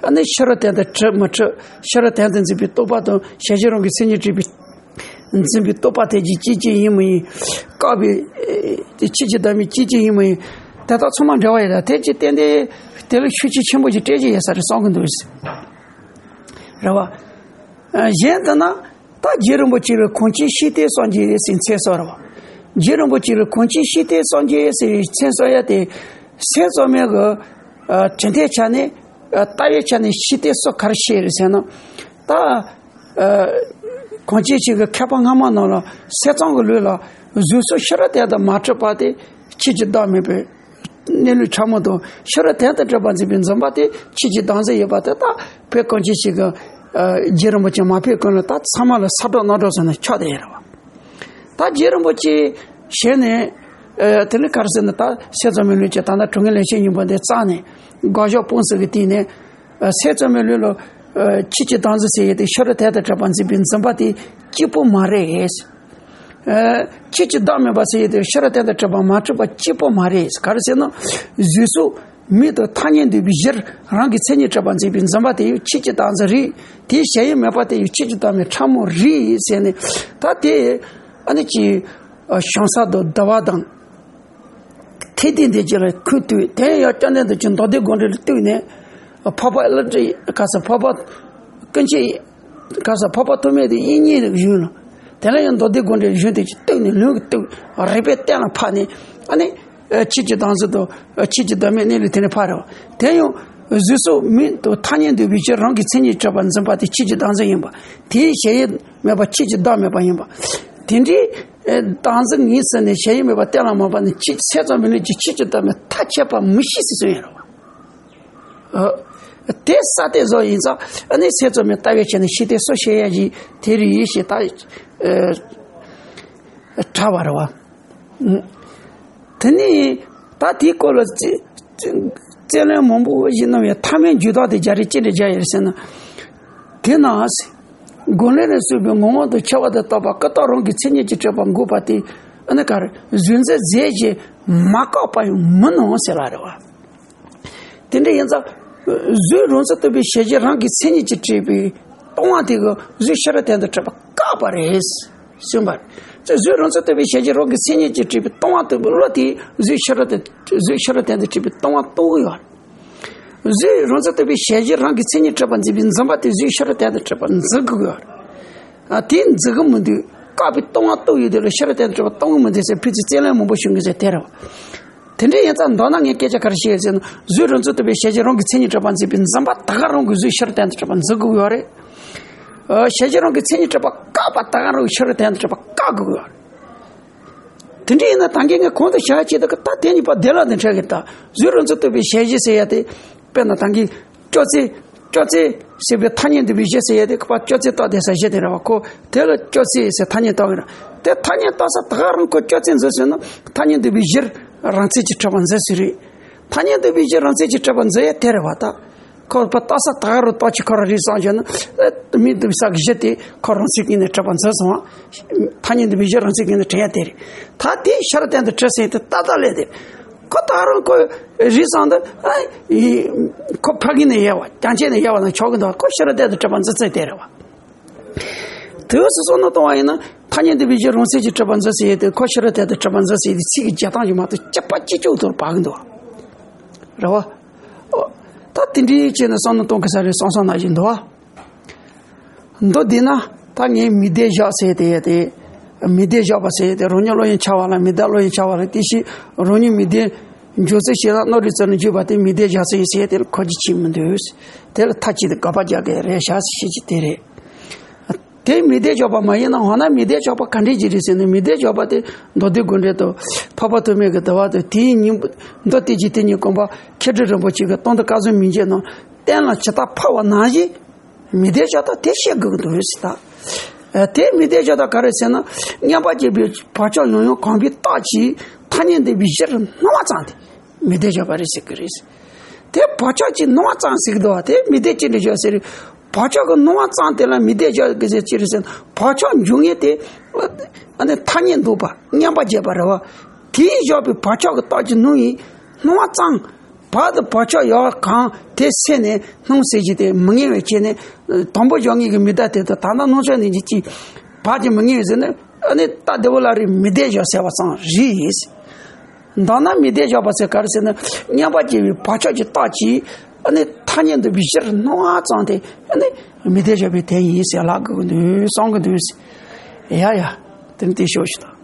ཨ་ནི་ཕྱི་རོལ་དོན་དུ་གྲུབ་མ་གྲུབ། ཕྱི་རོལ་དོན་དུ་འཛིན་པའི་རྟོག་པ་དང་ཞལ་གཞི་རང་གི་མཚན་ཉིད་གྲུབ་པའི་འཛིན་པའི་རྟོག་པ་དེ་གཅིག་གཅིག་ཡིན་མི་ཡིན། བཀག་པའི་ཆོས་ཀྱི་བདག་མེད་གཅིག་གཅིག་ཡིན་མི་ཡིན། དེ་དག་ཚང་མ་འབྲེལ་བ་ཡོད་ལ། དེ་ཅི་ཏན་ཏན་དེ་ལ་ཤུགས་རྐྱེན་ཆེན་པོ་ཞིག་སྤྲད་ཀྱི་ཡོད་ས་རེད་བསམ་གི་འདུག་རེད་བ། གཞན་དུ་ན་ད་རྗེ་རིན་པོ་ཆེ་ལ་གང་ཕྱིར་ཤེས་ལྟའི་སངས་རྒྱས་ཟེར་མཚན་གསོལ་བ། རྗེ་རིན་པོ་ཆེ་ལ་གང་ཕྱིར་ཤེས་ལྟའི་སངས་རྒྱས་ཟེར་མཚན་གསོལ་ཡ་དེ་སེམས་ཙམ་མའི་གི་དྲན་རྟེན་ཆ་ནས་ལྟ་བའི་ཆ་ནས་ཤེས་ལྟའི་སོ་གར་ཤེས་རེད་ཟེར་ན། ད་གང་ཅི་ཞིག་གི་མཁས་པ་སྔ་མ་རྣམས་ལ་སེམས་ཙམ་གྱི་ལུགས་ལ་གཟུགས་སོགས་ཕྱི་རོལ་དོན་དུ་མ་གྲུབ་པ་དེ་ཆོས་ཀྱི་བདག་མེད་པའི་གནས་ལུགས་ཕྲ་མོ་དང་། ཕྱི་རོལ་དོན་དུ་གྲུབ་པར་འཛིན་པའི་འཛིན་པ་དེ་ཆོས་ཀྱི་བདག་འཛིན་ཡོད་པ་དེ། ད་བོད་གངས་ཅན་ཞིག་གི་རྗེ་རིན་པོ་ཆེ་མ་ཕེབས་གོང་ལ་ད་ཚང་མ་ལ་གསལ་སྒྲོག་རྣམ་སྒྲོག་ཟེར་ནས་ཆགས་བསྡད་ཡོད་རེད་བ། ད་རྗེ་རིན་པོ་ཆེ་ཞལ་ནས་དེ་ནི་ག་རེ་ཟེར་ན། ད་སེམས་ཙམ་མའི་ལུགས་ཀྱི་ད་ལྟ་དྲུག་ངེས་ལེགས་བཤད་སྙིང་པོ་འདི་རྩ་ནས་དགག་བཞག་སྤོང་ཟེར་གི་སྟེང་ནས། སེམས་ཙམ་མའི་ལུགས་ལ་ཆོས་ཀྱི་བདག་འཛིན་ཟེར་ཡས་དེ་ཕྱི་རོལ་དོན་དུ་གྲུབ་པར་འཛིན་པའི་འཛིན་པ་དེ་གཅིག་པོ་མ་རེད། ཆོས་ཀྱི་བདག་མེད་པ་ཟེར་ཡས་དེ་ཕྱི་རོལ་དོན་དུ་གྲུབ་པ་མ་གྲུབ་པ་གཅིག་པོ་མ་རེད། ག་རེ་ཟེར་ན། གཟུགས་སོགས་མིང་དང་ཐ་སྙད་འདོགས་པའི་གཞིར་རང་གི་མཚན་ཉིད་གྲུབ་པར་འཛིན་པའི་འཛིན་པ་དེ་ཡང་ཆོས་ཀྱི་བདག་འཛིན་རེད། དེའི་གཞལ་ཡས་མེད་པ་དེ་ཡང་ཆོས་ཀྱི་བདག་མེད་ཕྲ་མོ་རེད་ཟེར་ནས། ད་དེ་ཨ་ནི་ཅི་བྱང་ས་དང་བསྡུ་བ་དང་། ཐེག་ཆེན་འདི་ཅི་ལ་ཁུ་བཏུད་དེ་ཡང་སྐྱབས་གནས་དང་ཅི་མདོ་སྡེ་དགོངས་འགྲེལ་ལ་བཏུད་ནས། འཕགས་པ་ཀླུ་སྒྲུབ་ག་ས་འཕགས་པ་ཀུན་མཁྱེན་ག་ས་འཕགས་པ་ཐོགས་མེད་དེ་དབྱིག་གཉེན་གཞུང་ལ། དེ་ལ་ཡང་མདོ་སྡེ་དགོངས་འགྲེལ་གཞུང་དེ་ཅི་བཏུད་ནས་ལུང་གིས་བཏུད། རིགས་པས་གཏན་ལ་ཕབ་ནས། ཨ་ནི་ཆོས་ཀྱི་བདག་འཛིན་དང་ཆོས་ཀྱི་བདག་མེད་གནས་ལུགས་དེ་ནས་ཕར་རེད་བ། དེ་ཡང་གཟུགས་སོགས་མིང་དང་ཐ་སྙད་འདོགས་པའི་ཕྱིར་རང་གི་མཚན་ཉིད་གྲུབ་པར་འཛིན་པ་དེ་ཆོས་ཀྱི་བདག་འཛིན་ཡིན་པ། དེའི་གཞལ་ཡས་མེད་པ་ཆོས་ཀྱི་བདག་མེད་པ་ཡིན་པ། དེ་འདྲའི་བདག་འཛིན་ངོས་ཟིན་ནས་གཞལ་ཡས་མེད་པ་གཏན་ལ་མ་ཕབ་ནས། ཆོས་སེམས་ཙམ་མི་ལུས་ཀྱི་ཆོས་ཀྱི་བདག་མེད་ཐ་ཆད་པ་མི་ཤེས་ཟེར་གསུངས་ཡོད་རེད་བ། དེ་ས་དེ་བཟོ་ཡིན་ཙང་། ཨ་ནི་སེམས་ཙམ་མའི་ལྟ་བའི་ཆ་ནས་ཤེས་ལྟའི་སོ་བཤད་ཡ་ཞིག་དེ་རེད་ཞེས་ད་གྲགས་པ་རེད་བ། དེ་ནས་ད་དེའི་སྐོར་ལ་རྩད་རྩད་ལན་མང་པོ་ཞིག་གནང་བའི་མཐའ་མའི་མཇུག་སྡོམ་དེ་རྒྱ་རས་ཅི་འདྲ་རྒྱག་ཡོད་ཟེར་ན། དེས་ན་སྒོམ་ལས་ལ་སོགས་པའི་ངོ་བོ་དང་ཁྱད་པར་དུ་བརྟགས་པ་ཀུན་བརྟགས་རང་གི་མཚན་ཉིད་ཀྱིས་གྲུབ་པར་འགོག་པ་དེ། ཨ་ནི་ག་རེ། གཟུགས་འཛིན་རྫས་ཀྱིས་མ་བཀག་པ་ཡང་མིན་ནོ་ཟེར་བ་རེད་བ། དེ་འདྲ་ཡིན་ཙང་། གཟུགས་རང་ཚུལ་རྟོག་པའི་གཞལ་བྱ་རང་གི་མཚན་ཉིད་ཀྱིས་གྲུབ་པའི་སྟོང་པ་དེ་གིས་གཟུགས་ཕྱི་རོལ་དོན་དུ་གྲུབ་པ་བཀག་པ་རེད། གསུངས་པ་རེད། གཟུགས་རང་ཚུལ་རྟོག་པའི་གཞལ་བྱ་རང་གི་མཚན་ཉིད་ཀྱིས་གྲུབ་པའི་སྟོང་པ་རྟོགས་པའི་བློ་དེས་གཟུགས་ཕྱི་རོལ་དུ་གཟུགས་ཕྱི་རོལ་དོན་དུ་གྲུབ་པའི་སྟོང་པ་རྟོགས་ཀྱི་ཡོད་རེད། གཟུགས་རང་ཚུལ་རྟོག་པའི་གཞལ་བྱ་རང་གི་མཚན་ཉིད་གྲུབ་པར་འཛིན་པའི་འཛིན་པ་དེས་གཟུགས་ཕྱི་རོལ་དོན་དུ་གྲུབ་པར་འཛིན་དགོས་ཀྱི་ཡོད་རེད། ཨ། དེ་འཛིན་གྱི་མི་འདུག་བཀག་པའི་སྟོང་པ་རྟོགས་ཡོད་དེ་ལ་ཕྱི་རོལ་དོན་དུ་གྲུབ་པ་སྟོན་གྱི་མི་འདུག་ཟེར་ཕལ་ཆེར་རྩད་ལན་མང་པོ་ཞུ་གི་ཟེར་དེ་རེད་བ། དེ་འདྲ་ཡིན་ཙང་མདོར་ན་ངས་སྐད་ཆ་ག་རེ་བཤད་ཟེར་ན། གཟུགས་རང་ཚུལ་རྟོག་པའི་གཞལ་བྱ་རང་གི་མཚན་ཉིད་གྲུབ་པར་འཛིན་པའི་འཛིན་པ་ད་ག་རང་གིས་གཟུགས་ཕྱི་རོལ་དོན་དུ་གྲུབ་པར་འཛིན་དགོས་ཀྱི་ཡོད་རེད། ཨ། གཞལ་བྱ་རང་གི་མཚན་ཉིད་གྲུབ་པ་བཀག་པ་ད་ག་རང་གིས་ཕྱི་རོལ་དོན་དུ་གྲུབ་པ་བཀག་དགོས་ཀྱི་ཡོད་རེད། དེ་འདྲ་ཡིན་ན་ད་གིན་ངས་གོང་དུ་བཤད་ཅེས་དང་ད་དེ་གཉིས་པ་བདེ་བླག་ཏུ་འཕྲད་ཀྱི། ད་གཟུགས་རང་ཚུལ་རྟོག་པའི་གཞལ་བྱ་ཟེར་ཡ་དེ། དཔེར་ན་ད་གིན་ཅོག་ཙེ། ཅོག་ཙེ་ཟེར་བའི་ཐ་སྙད་འདོགས་པའི་གཞི་ཟེར་ཡ་དེ་ཁོ་པ་ཅོག་ཙེ་བཏགས་བསྡད་ས་གཞི་དེ་རེད་བ། ཁོ་དེ་ལ་ཅོག་ཙེ་ཟེར་ཐ་སྙད་བཏགས་ཀྱི་རེད། དེ་ཐ་སྙད་བཏགས་ས་ད་ག་རང་ཁོ་ཅོག་ཙེ་འཛིན་ཟེར་ན། ཐ་སྙད་འདོགས་པའི་གཞིར་རང་མཚན་གྱིས་གྲུབ་པ་འཛིན་ས་རེད། ཐ་སྙད་འདོགས་པའི་གཞིར་རང་མཚན་གྱིས་གྲུབ་པ་འཛིན་ཡ་དེ་རེད་བ། ད་ཁོ་པ་བཏགས་ས་ད་ག་རང་བཏགས་ཀྱི་ཁོ་རང་རེད་བསམ་བྱས་ན། མིང་འདོགས་ས་གི་གཞི་དེ་ཁོ་རང་མཚན་གྱིས་ནས་གྲུབ་པ་འཛིན་སོང་བ། ཐ་སྙད་འདོགས་པའི་གཞིར་རང་མཚན་གྱིས་ནས་གྲུབ་ཡ་དེ་རེད། ད་དེ་ཕྱི་རོལ་དོན་དུ་གྲུབ་ཟེར་དེ་ཏག་ཏག་ལས་དེ། ཁོ་ད་རུང་ཁོ་རིགས་སམ་དུ། ཨ། ཡི། ཁོ་ཕ་གི་ནས་ཡལ་བ། རྒྱང་ཆད་ནས་ཡལ་བ་ན་ཆོག་གི་འདུག་ཁོ་ཕྱི་རོལ་དོན་དུ་གྲུབ་པ་འཛིན་ཚུལ་དེ་རེད་བ། དེ་འོས་སུ་བསམ་བློ་གཏོང་བ་ཡིན་ན། ཐ་སྙད་འདོགས་པའི་གཞིར་རང་མཚན་གྱིས་གྲུབ་པ་འཛིན་ཟེར་ཡས་དེ་ཁོ་ཕྱི་རོལ་དོན་དུ་གྲུབ་པ་འཛིན་ཟེར་ཡས་དེ་ཚིག་གི་རྒྱག་སྟངས་ཀྱིས་མ་གཏོགས་གཅིག་པ་གཅིག་རྐྱང་དུ་མ་གི་འདུག་རེད་བ། ཨོ། ད་དེ་འདྲའི་བྱས་ནས་བསམ་བློ་གཏོང་གི་ས་རེད་བསམ་བསམ་ན་བཞིན་འདུག་བ། མདོ་འདི་ན་ད་ངས་མི་བདེ་བཞག་ཟེར་དེ་ཡ་དེ། མི་བདེ་བཞག་པ་ཟེར་དེ་རང་ཉིད་བློ་ཡི་འཆར་བ་ལ་མི་བདེ་བློ་ཡི་འཆར་བ་ལ། དེ་བཞིན་རང་ཉིད་མི་བདེ་འཇོག་ཚུལ་ཤེས་ན་རྣོ་རིག་ཚུལ་ལ་འཇུག་པ་དེ་མི་བདེ་བཞག་ཟེར་ཡི་ཟེར་དེ་ལ་ཁོ་ཅི་ཕྱིན་མི་འདུག་དེ་ལ་མཐའ་གཅིག་ཏུ་དགག་པ་རྒྱག་གི་རེད་བཞག་ཟེར་ཅི་དེ་རེད། དེ་མི་བདེ་འཇོག་པ་མ་ཡིན་ན། འོ་ན་མི་བདེ་འཇོག་པ་ག་འདྲས་ཅིག་རེད་ཟེར་ན། མི་བདེ་འཇོག་པ་དེ་མདོ་སྡེ་དགོངས་འགྲེལ་དུ་འཕགས་པ་ཐོགས་མེད་ཀྱི་དུ་བ་དང་། དེའི་སྙིང་པོ་མདོ་སྡེ་རྒྱུད་སྡེ་གཉིས་ཀུན་པ་མཁས་གྲུབ་རིན་པོ་ཆེ་གི་སྟོང་ཐུན་སྐལ་བཟང་མིང་རྒྱན་ནང་གཏན་ལ་ཇི་ལྟར་ཕབ་པ་ནང་བཞིན་མི་བདེ་འཇོག་སྟངས་དེ་བཤད་དགོས་ཀྱི་འདུག་ཟེར། ད་དེ་མི་བདེ་འཇོག་སྟངས་ག་རེ་ཟེར་ན། མཉམ་པར་བཞག་པའི་བག་ཆགས་ཡང་ཡང་གང་བའི་རྟགས་ཀྱིས་ཐ་སྙད་འདོགས་པའི་གཞིར་སྣང་བ་ཙམ་དེ་མི་བདེ་འཇོག་པ་རེད་ཟེར་གྱི་རེད། དེ་བག་ཆགས་ཀྱིས་སྣང་བ་ཙམ་ཟེར་གྱི་འདུག་བ། དེ་མི་བདེ་ཅི་འདྲ་འཇོག་ཟེར། བག་ཆགས་ཀྱིས་སྣང་བ་ཙམ་དེ་ལ་མི་བདེ་འཇོག་གི་ཟེར་ཅི་རེད་ཟེར་ན། བག་ཆགས་འབྱུང་ངེས་དེ་ཨ་ནི་ཐ་སྙད་འདོགས་པ་མཉམ་པར་བཞག་པ་རེད་བ། དེས་བཞག་པའི་བག་ཆགས་ཀྱི་རྟགས་ཀྱིས་སྣང་བའི་སྣང་བ་ཙམ། བག་དང་བག་ཆགས་ཡོད་གང་དེ་སེལ་ནས་སྣང་ཟེར་གྱི་དེ་མི་ངེས་པའི་ཆ་ནས། དང་པོ་བཞག་ངེས་ཀྱི་མི་རྟག་དེ་དང་། ད་ལྟ་སྣང་ཆ་ནས་ཀྱི་ཅི་བག་ཀྱང་མི་ངེས་པའི་ཟེར་ན། ཨ་ནི་རྟགས་བདེ་པོ་ལ་རེད། མི་བདེ་འཇོག་ཟེར་བ་ཙམ་རེད། མདོར་ན་མི་བདེ་འཇོག་པ་ཟེར་ག་རེ་ཟེར་ན། མཉམ་པར་བཞག་པའི་བག་ཆགས་ཀྱི་རྟགས་ཀྱིས་ཨ་ནི་ཐ་སྙད་འདོགས་པའི་གཞིར་སྣང་བ་ཙམ་དེ་ཨ་ནི་མི་བདེ་འཇོག་པའི་དོན་ཡིན་ཟེར་ལབ་དགོས་ཀྱི་འདུག་བསམ་གྱི་འདུག་ཟེར། ཡ་ཡ། དེ་ནི་དེ་ཤོད་ཤིག་དང་།